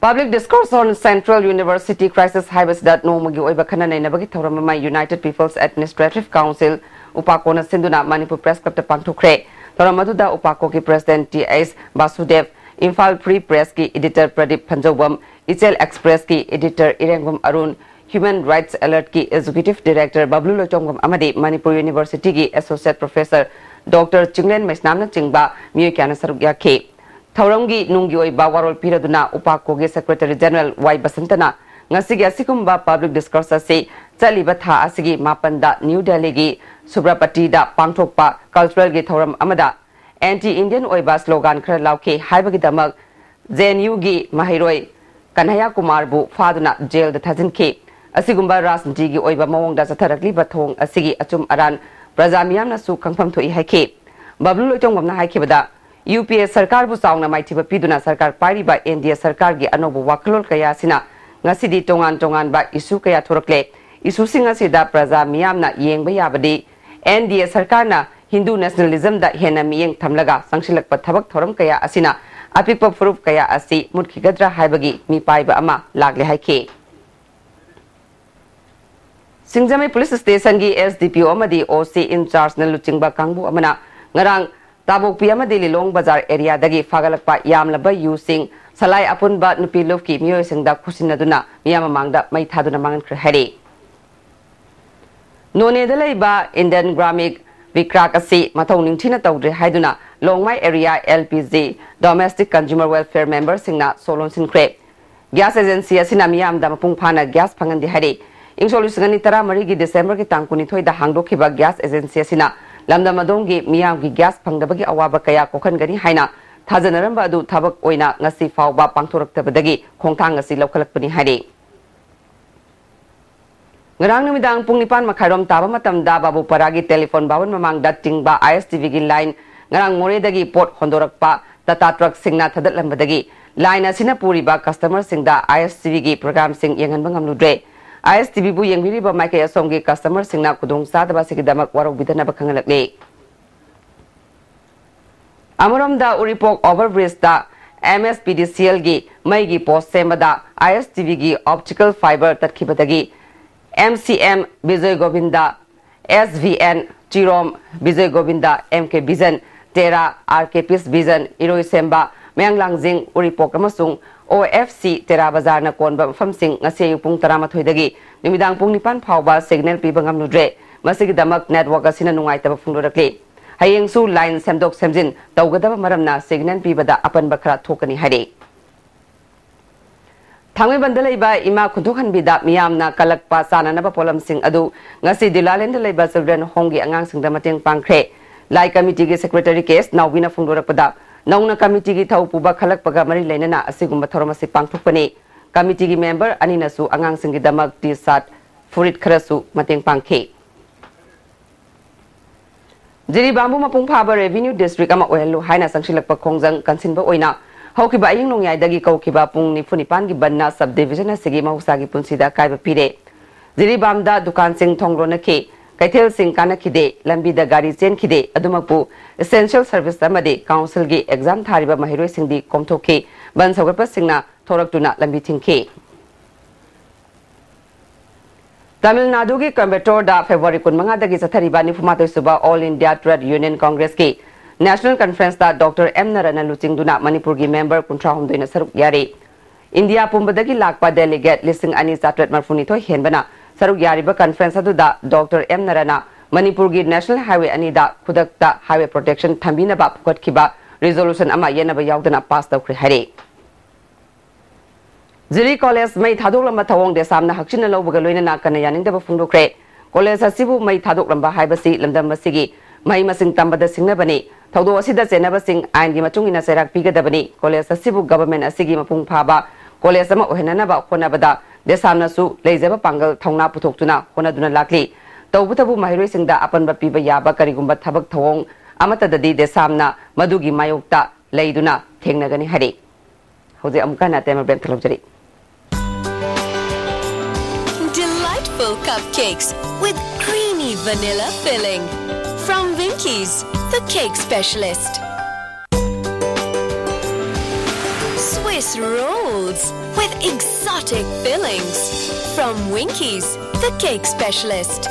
Public Discourse on Central University Crisis ꯍꯥꯏꯕꯁꯤꯗ ꯅꯣꯡꯃꯒꯤ ꯑꯣꯏꯕ ꯈꯟꯅ ꯅꯩꯅꯕꯒꯤ ꯊꯧꯔꯝ ꯑꯃ United People's Administrative Council, ꯎꯄꯥꯀꯣꯅ ꯁꯤꯟꯗꯨꯅ ꯃꯅꯤꯄꯨꯔ Press Club ꯇ ꯄꯥꯡꯊꯣꯛꯈ꯭ꯔꯦ꯫ ꯊꯧꯔꯝ ꯑꯗꯨꯗ ꯎꯄꯥꯀꯣꯒꯤ President T H ꯕꯥꯁꯨꯗꯦꯕ, ꯏꯝꯐꯥꯜ Free Press ꯀꯤ editor ꯄ꯭ꯔꯗꯤꯞ ꯐꯟꯖꯧꯕꯝ, ꯏꯆꯦꯜ Express ꯀꯤ editor ꯏꯔꯦꯡꯕꯝ Arun, Human Rights Alert ꯀꯤ executive director ꯕꯕ꯭ꯂꯨ ꯂꯣꯏꯇꯣꯡꯕꯝ ꯑꯃꯗꯤ ꯃꯅꯤꯄꯨꯔ University ꯒꯤ associate professor Doctor ꯆꯤꯡꯂꯦꯟ ꯃꯩꯁꯅꯥꯝꯅꯆꯤꯡꯕ ꯃꯤꯑꯣꯏ ꯀꯌꯥꯅ ꯁꯔꯨꯛ ꯌꯥꯈꯤ꯫ ꯊꯧꯔꯝꯒꯤ ꯅꯨꯡꯒꯤ ꯑꯣꯏꯕ ꯋꯥꯔꯣꯜ ꯄꯤꯔꯗꯨꯅ ꯎꯄꯥꯀꯣꯒꯤ Secretary General ꯋꯥꯏ ꯕꯁꯟꯇꯅ ꯉꯁꯤꯒꯤ ꯑꯁꯤꯒꯨꯝꯕ public discourse ꯑꯁꯤ ꯆꯠꯂꯤꯕ ꯊꯥ ꯑꯁꯤꯒꯤ ꯃꯥꯄꯟꯗ ꯅ꯭ꯌꯨ ꯗꯦꯜꯂꯤꯒꯤ ꯁꯨꯕ꯭ꯔꯄꯇꯤꯗ ꯄꯥꯡꯊꯣꯛꯄ culturalꯒꯤ ꯊꯧꯔꯝ ꯑꯃꯗ anti Indian ꯑꯣꯏꯕ slogan ꯈꯔ ꯂꯥꯎꯈꯤ ꯍꯥꯏꯕꯒꯤꯗꯃꯛ JNUꯒꯤ ꯃꯍꯩꯔꯣꯏ ꯀꯟꯍꯌꯥ ꯀꯨꯃꯥꯔꯕꯨ ꯐꯥꯗꯨꯅ ꯖꯦꯜꯗ ꯊꯥꯖꯤꯟꯈꯤ꯫ ꯑꯁꯤꯒꯨꯝꯕ ꯔꯥꯖꯅꯤꯇꯤꯒꯤ ꯑꯣꯏꯕ ꯃꯑꯣꯡꯗ ꯆꯠꯊꯔꯛꯂꯤꯕ ꯊꯧꯑꯣꯡ ꯑꯁꯤꯒꯤ ꯑꯆꯨꯝ ꯑꯔꯥꯟ ꯄ꯭ꯔꯖꯥ ꯃꯤꯌꯥꯝꯅꯁꯨ ꯈꯪꯐꯝ ꯊꯣꯛꯏ ꯍꯥꯏꯈꯤ꯫ ꯕꯕꯂꯨ ꯂꯣꯏꯇꯣꯡꯕꯝꯅ ꯍꯥꯏꯈꯤꯕꯗ, UPA ꯁꯔꯀꯥꯔꯕꯨ ꯆꯥꯎꯅ ꯃꯥꯏꯊꯤꯕ ꯄꯤꯗꯨꯅ ꯁꯔꯀꯥꯔ ꯄꯥꯏꯔꯤꯕ NDA ꯁꯔꯀꯥꯔꯒꯤ ꯑꯅꯧꯕ ꯋꯥꯈꯜꯂꯣꯟ ꯀꯌꯥ ꯑꯁꯤꯅ ꯉꯁꯤꯗꯤ ꯇꯣꯉꯥꯟ ꯇꯣꯉꯥꯟꯕ issue ꯀꯌꯥ ꯊꯣꯔꯛꯂꯦ꯫ Issueꯁꯤꯡ ꯑꯁꯤꯗ ꯄ꯭ꯔꯖꯥ ꯃꯤꯌꯥꯝꯅ ꯌꯦꯡꯕ ꯌꯥꯕꯗꯤ NDA ꯁꯔꯀꯥꯔꯅ Hindu nationalismꯗ ꯍꯦꯟꯅ ꯃꯤꯠꯌꯦꯡ ꯊꯝꯂꯒ ꯆꯪꯁꯤꯜꯂꯛꯄ ꯊꯕꯛ ꯊꯧꯔꯝ ꯀꯌꯥ ꯑꯁꯤꯅ ꯑꯄꯤꯛꯄ ꯐꯨꯔꯨꯞ ꯀꯌꯥ ꯑꯁꯤ ꯃꯨꯠꯈꯤꯒꯗ꯭ꯔꯥ ꯍꯥꯏꯕꯒꯤ ꯃꯤꯄꯥꯏꯕ ꯑꯃ ꯂꯥꯛꯂꯦ ꯍꯥꯏꯈꯤ꯫ ꯁꯤꯡꯖꯃꯩ police stationꯒꯤ SDPO ꯑꯃꯗꯤ OC in chargeꯅ ꯂꯨꯆꯤꯡꯕ ꯀꯥꯡꯕꯨ ꯑꯃꯅ ꯉꯔꯥꯡ ꯇꯥꯕꯣꯛꯄꯤ ꯑꯃꯗꯤ ꯂꯤꯂꯣꯡ ꯕꯖꯥꯔ areaꯗꯒꯤ ꯐꯥꯒꯠꯂꯛꯄ ꯌꯥꯝꯂꯕ ꯌꯨꯁꯤꯡ ꯁꯂꯥꯏ ꯑꯄꯨꯟꯕ ꯅꯨꯄꯤ ꯂꯨꯞꯀꯤ ꯃꯤꯑꯣꯏꯁꯤꯡꯗ ꯈꯨꯠꯁꯤꯟꯅꯗꯨꯅ ꯃꯤꯌꯥꯝ ꯃꯃꯥꯡꯗ ꯃꯩ ꯊꯥꯗꯨꯅ ꯃꯥꯡꯍꯟꯈ꯭ꯔꯦ ꯍꯥꯏꯔꯤ꯫ ꯅꯣꯅꯦꯗ ꯂꯩꯕ Indian Gramik Vikrak ꯑꯁꯤ ꯃꯊꯧ ꯅꯤꯡꯊꯤꯅ ꯇꯧꯗ꯭ꯔꯦ ꯍꯥꯏꯗꯨꯅ ꯂꯣꯡꯃꯥꯏ area LPG Domestic Consumer Welfare memberꯁꯤꯡꯅ ꯁꯣ ꯂꯣꯟꯁꯤꯟꯈ꯭ꯔꯦ꯫ Gas agency ꯑꯁꯤꯅ ꯃꯤꯌꯥꯝꯗ ꯃꯄꯨꯡ ꯐꯥꯅ gas ꯐꯪꯍꯟꯗꯦ ꯍꯥꯏꯔꯤ꯫ ꯏꯪ ꯁꯣꯛ ꯂꯤꯁꯤꯡ ꯑꯅꯤ ꯇꯔꯥꯃꯔꯤꯒꯤ Decemberꯒꯤ ꯇꯥꯡ ꯀꯨꯟꯅꯤꯊꯣꯏꯗ ꯍꯥꯡꯗꯣꯛꯈꯤꯕ gas agency ꯑꯁꯤꯅ ꯂꯝꯗꯝ ꯑꯗꯣꯝꯒꯤ ꯃꯤꯌꯥꯝꯒꯤ gas ꯐꯪꯗꯕꯒꯤ ꯑꯋꯥꯕ ꯀꯌꯥ ꯀꯣꯛꯍꯟꯒꯅꯤ ꯍꯥꯏꯅ ꯊꯥꯖꯅꯔꯝꯕ ꯑꯗꯨ ꯊꯕꯛ ꯑꯣꯏꯅ ꯉꯁꯤ ꯐꯥꯎꯕ ꯄꯥꯡꯊꯣꯔꯛꯇꯕꯗꯒꯤ ꯈꯣꯡꯊꯥꯡ ꯑꯁꯤ ꯂꯧꯈꯠꯂꯛꯄꯅꯤ ꯍꯥꯏꯔꯤ꯫ ꯉꯔꯥꯡ ꯅꯨꯃꯤꯗꯥꯡ ꯄꯨꯡ ꯅꯤꯄꯥꯟ ꯃꯈꯥꯏꯔꯣꯝ ꯇꯥꯕ ꯃꯇꯝꯗ ꯕꯥꯕꯨꯄꯥꯔꯥꯒꯤ telephone ꯚꯥꯕꯟ ꯃꯃꯥꯡꯗ ꯇꯤꯡꯕ ISTVꯒꯤ line ꯉꯔꯥꯡ ꯃꯣꯔꯦꯗꯒꯤ ꯄꯣꯠ ꯍꯣꯟꯗꯣꯔꯛꯄ Tata truckꯁꯤꯡꯅ ꯊꯗꯠꯂꯝꯕꯗꯒꯤ line ꯑꯁꯤꯅ ꯄꯨꯔꯤꯕ customerꯁꯤꯡꯗ ISTVꯒꯤ programꯁꯤꯡ ꯌꯦꯡꯍꯟꯕ ꯉꯝꯂꯨꯗ꯭ꯔꯦ꯫ ISTVꯕꯨ ꯌꯦꯡꯕꯤꯔꯤꯕ ꯃꯥꯏꯀꯩ ꯑꯁꯣꯝꯒꯤ customerꯁꯤꯡꯅ ꯈꯨꯗꯣꯡꯆꯥꯗꯕ ꯑꯁꯤꯒꯤꯗꯃꯛ ꯋꯥꯔꯧꯕꯤꯗꯅꯕ ꯈꯪꯍꯜꯂꯛꯂꯤ꯫ ꯑꯃꯔꯣꯝꯗ ꯎꯔꯤꯄꯣꯛ overbridgeꯇ MSPDCLꯒꯤ ꯃꯩꯒꯤ post ꯁꯦꯝꯕꯗ ISTVꯒꯤ optical fiber ꯇꯠꯈꯤꯕꯗꯒꯤ MCM Bijoy Govinda, SVN ꯆꯤꯔꯣꯝ, Bijoy Govinda, MK Vision, Terra, RKP's Vision, ꯏꯔꯣꯏꯁꯦꯝꯕ, ꯃꯌꯥꯡꯂꯥꯡꯖꯤꯡ, ꯎꯔꯤꯄꯣꯛ ꯑꯃꯁꯨꯡ OFC Terra Bazarꯅ ꯀꯣꯟꯕ ꯃꯐꯝꯁꯤꯡ ꯉꯁꯤ ꯑꯌꯨꯛ ꯄꯨꯡ ꯇꯔꯥꯃꯥꯊꯣꯏꯗꯒꯤ ꯅꯨꯃꯤꯗꯥꯡ ꯄꯨꯡ ꯅꯤꯄꯥꯟ ꯐꯥꯎꯕ signal ꯄꯤꯕ ꯉꯝꯂꯨꯗ꯭ꯔꯦ꯫ ꯃꯁꯤꯒꯤꯗꯃꯛ network ꯑꯁꯤꯅ ꯅꯨꯡꯉꯥꯏꯇꯕ ꯐꯣꯡꯗꯣꯔꯛꯂꯤ꯫ ꯍꯌꯦꯡꯁꯨ line ꯁꯦꯝꯗꯣꯛ ꯁꯦꯝꯖꯤꯟ ꯇꯧꯒꯗꯕ ꯃꯔꯝꯅ signal ꯄꯤꯕꯗ ꯑꯄꯟꯕ ꯈꯔ ꯊꯣꯛꯀꯅꯤ ꯍꯥꯏꯔꯤ꯫ ꯊꯥꯡꯃꯩꯕꯟꯗ ꯂꯩꯕ ꯏꯃꯥ ꯈꯨꯟꯊꯣꯛꯍꯟꯕꯤꯗ ꯃꯤꯌꯥꯝꯅ ꯀꯜꯂꯛꯄ ꯆꯥꯅꯅꯕ ꯄꯣꯠꯂꯝꯁꯤꯡ ꯑꯗꯨ ꯉꯁꯤ ꯗꯤꯂꯥꯂꯦꯟꯗ ꯂꯩꯕ Children Homeꯒꯤ ꯑꯉꯥꯡꯁꯤꯡꯗ ꯃꯇꯦꯡ ꯄꯥꯡꯈ꯭ꯔꯦ꯫ ꯂꯥꯏ ꯀꯃꯤꯇꯤꯒꯤ Secretary ꯀꯦ ꯑꯦꯁ ꯅꯥꯎꯕꯤꯅ ꯐꯣꯡꯗꯣꯔꯛꯄꯗ, ꯅꯧꯅ ꯀꯃꯤꯇꯤꯒꯤ ꯊꯧ ꯄꯨꯕ ꯈꯜꯂꯛꯄꯒ ꯃꯔꯤ ꯂꯩꯅꯅ ꯑꯁꯤꯒꯨꯝꯕ ꯊꯧꯔꯝ ꯑꯁꯤ ꯄꯥꯡꯊꯣꯛꯄꯅꯤ꯫ ꯀꯃꯤꯇꯤꯒꯤ member ꯑꯅꯤꯅꯁꯨ ꯑꯉꯥꯡꯁꯤꯡꯒꯤꯗꯃꯛ T-shirt, ꯐꯨꯔꯤꯠ ꯈꯔꯁꯨ ꯃꯇꯦꯡ ꯄꯥꯡꯈꯤ꯫ ꯖꯤꯔꯤꯕꯥꯝꯕꯨ ꯃꯄꯨꯡ ꯐꯥꯕ revenue district ꯑꯃ ꯑꯣꯏꯍꯜꯂꯨ ꯍꯥꯏꯅ ꯆꯪꯁꯤꯜꯂꯛꯄ ꯈꯣꯡꯖꯪ ꯀꯟꯁꯤꯟꯕ ꯑꯣꯏꯅ ꯍꯧꯈꯤꯕ ꯑꯍꯤꯡ ꯅꯣꯡꯌꯥꯏꯗꯒꯤ ꯀꯧꯈꯤꯕ ꯄꯨꯡ ꯅꯤꯐꯨ ꯅꯤꯄꯥꯟꯒꯤ ꯕꯟꯅ sub division ꯑꯁꯤꯒꯤ ꯃꯍꯧꯁꯥꯒꯤ ꯄꯨꯟꯁꯤꯗ ꯑꯀꯥꯏꯕ ꯄꯤꯔꯦ꯫ ꯖꯤꯔꯤꯕꯥꯝꯗ ꯗꯨꯀꯥꯟꯁꯤꯡ ꯊꯣꯡ ꯂꯣꯟꯅꯈꯤ, ꯀꯩꯊꯦꯜꯁꯤꯡ ꯀꯥꯟꯅꯈꯤꯗꯦ, ꯂꯝꯕꯤꯗ ꯒꯥꯔꯤ ꯆꯦꯟꯈꯤꯗꯦ꯫ ꯑꯗꯨꯃꯛꯄꯨ essential service ꯑꯃꯗꯤ councilꯒꯤ exam ꯊꯥꯔꯤꯕ ꯃꯍꯩꯔꯣꯏꯁꯤꯡꯗꯤ ꯀꯣꯝꯊꯣꯛꯈꯤ꯫ ꯕꯟ ꯁꯧꯒꯠꯄꯁꯤꯡꯅ ꯊꯣꯔꯛꯇꯨꯅ ꯂꯝꯕꯤ ꯊꯤꯡꯈꯤ꯫ ꯇꯥꯃꯤꯜ ꯅꯥꯗꯨꯒꯤ ꯀꯣꯏꯝꯕꯦꯇꯣꯔꯗ February ꯀꯨꯟꯃꯉꯥꯗꯒꯤ ꯆꯠꯊꯔꯤꯕ ꯅꯤꯐꯨꯃꯥꯊꯣꯏ ꯁꯨꯕ All India Trade Union Congressꯀꯤ National Conferenceꯇ Doctor ꯑꯦꯝ ꯅꯔꯥꯅ ꯂꯨꯆꯤꯡꯗꯨꯅ ꯃꯅꯤꯄꯨꯔꯒꯤ member ꯀꯨꯟꯊ꯭ꯔꯥꯍꯨꯝꯗꯣꯏꯅ ꯁꯔꯨꯛ ꯌꯥꯔꯤ꯫ ꯏꯟꯗꯤꯌꯥ ꯄꯨꯝꯕꯗꯒꯤ ꯂꯥꯛꯄ delegate ꯂꯤꯁꯤꯡ ꯑꯅꯤ ꯆꯥꯇ꯭ꯔꯦꯠ ꯃꯔꯤꯐꯨꯅꯤꯊꯣꯏ ꯍꯦꯟꯕꯅ ꯁꯔꯨꯛ ꯌꯥꯔꯤꯕ conference ꯑꯗꯨꯗ Doctor ꯑꯦꯝ ꯅꯔꯥꯅ ꯃꯅꯤꯄꯨꯔꯒꯤ national highway ꯑꯅꯤꯗ ꯈꯨꯗꯛꯇ highway protection ꯊꯝꯕꯤꯅꯕ ꯄꯨꯈꯠꯈꯤꯕ resolution ꯑꯃ ꯌꯦꯠꯅꯕ ꯌꯥꯎꯗꯅ pass ꯇꯧꯈ꯭ꯔꯦ ꯍꯥꯏꯔꯤ꯫ ꯖꯤꯔꯤ ꯀꯣꯂꯦꯖ ꯃꯩ ꯊꯥꯗꯣꯛꯂꯝꯕ ꯊꯧꯑꯣꯡ ꯗꯦꯁꯥꯝꯅ ꯍꯛꯆꯤꯟꯅ ꯂꯧꯕꯒ ꯂꯣꯏꯅꯅ ꯀꯟꯅ ꯌꯥꯅꯤꯡꯗꯕ ꯐꯣꯡꯗꯣꯛꯈ꯭ꯔꯦ꯫ ꯀꯣꯂꯦꯖ ꯑꯁꯤꯕꯨ ꯃꯩ ꯊꯥꯗꯣꯛꯂꯝꯕ ꯍꯥꯏꯕꯁꯤ ꯂꯝꯗꯝ ꯑꯁꯤꯒꯤ ꯃꯍꯩ ꯃꯁꯤꯡ ꯇꯝꯕꯗ ꯁꯤꯡꯅꯕꯅꯤ꯫ ꯊꯧꯗꯣꯛ ꯑꯁꯤꯗ ꯆꯦꯟꯅꯕꯁꯤꯡ ꯑꯥꯏꯟꯒꯤ ꯃꯇꯨꯡ ꯏꯟꯅ ꯆꯩꯔꯥꯛ ꯄꯤꯒꯗꯕꯅꯤ꯫ ꯀꯣꯂꯦꯖ ꯑꯁꯤꯕꯨ government ꯑꯁꯤꯒꯤ ꯃꯄꯨꯡ ꯐꯥꯕ ꯀꯣꯂꯦꯖ ꯑꯃ ꯑꯣꯏꯍꯟꯅꯅꯕ ꯍꯣꯠꯅꯕꯗ ꯗꯦꯁꯥꯝꯅꯁꯨ ꯂꯩꯖꯕ ꯄꯥꯡꯒꯜ ꯊꯧꯅꯥ ꯄꯨꯊꯣꯛꯇꯨꯅ ꯍꯣꯠꯅꯗꯨꯅ ꯂꯥꯛꯂꯤ꯫ ꯇꯧꯕꯇꯕꯨ ꯃꯍꯩꯔꯣꯏꯁꯤꯡꯗ ꯑꯄꯟꯕ ꯄꯤꯕ ꯌꯥꯕ ꯀꯔꯤꯒꯨꯝꯕ ꯊꯕꯛ ꯊꯧꯑꯣꯡ ꯑꯃꯠꯇꯗꯗꯤ ꯗꯦꯁꯥꯝꯅ ꯃꯗꯨꯒꯤ ꯃꯥꯌꯣꯛꯇ ꯂꯩꯗꯨꯅ ꯊꯦꯡꯅꯒꯅꯤ ꯍꯥꯏꯔꯤ꯫ ꯍꯧꯖꯤꯛ ꯑꯃꯨꯛꯀ ꯍꯟꯅ ꯑꯇꯦꯝꯕ ꯕꯦꯝ ꯊꯣꯛꯂꯛꯆꯔꯤ꯫ Delightful cupcakes with creamy vanilla filling. From Winkies, the cake specialist. Swiss rolls with exotic fillings. From Winkies, the cake specialist.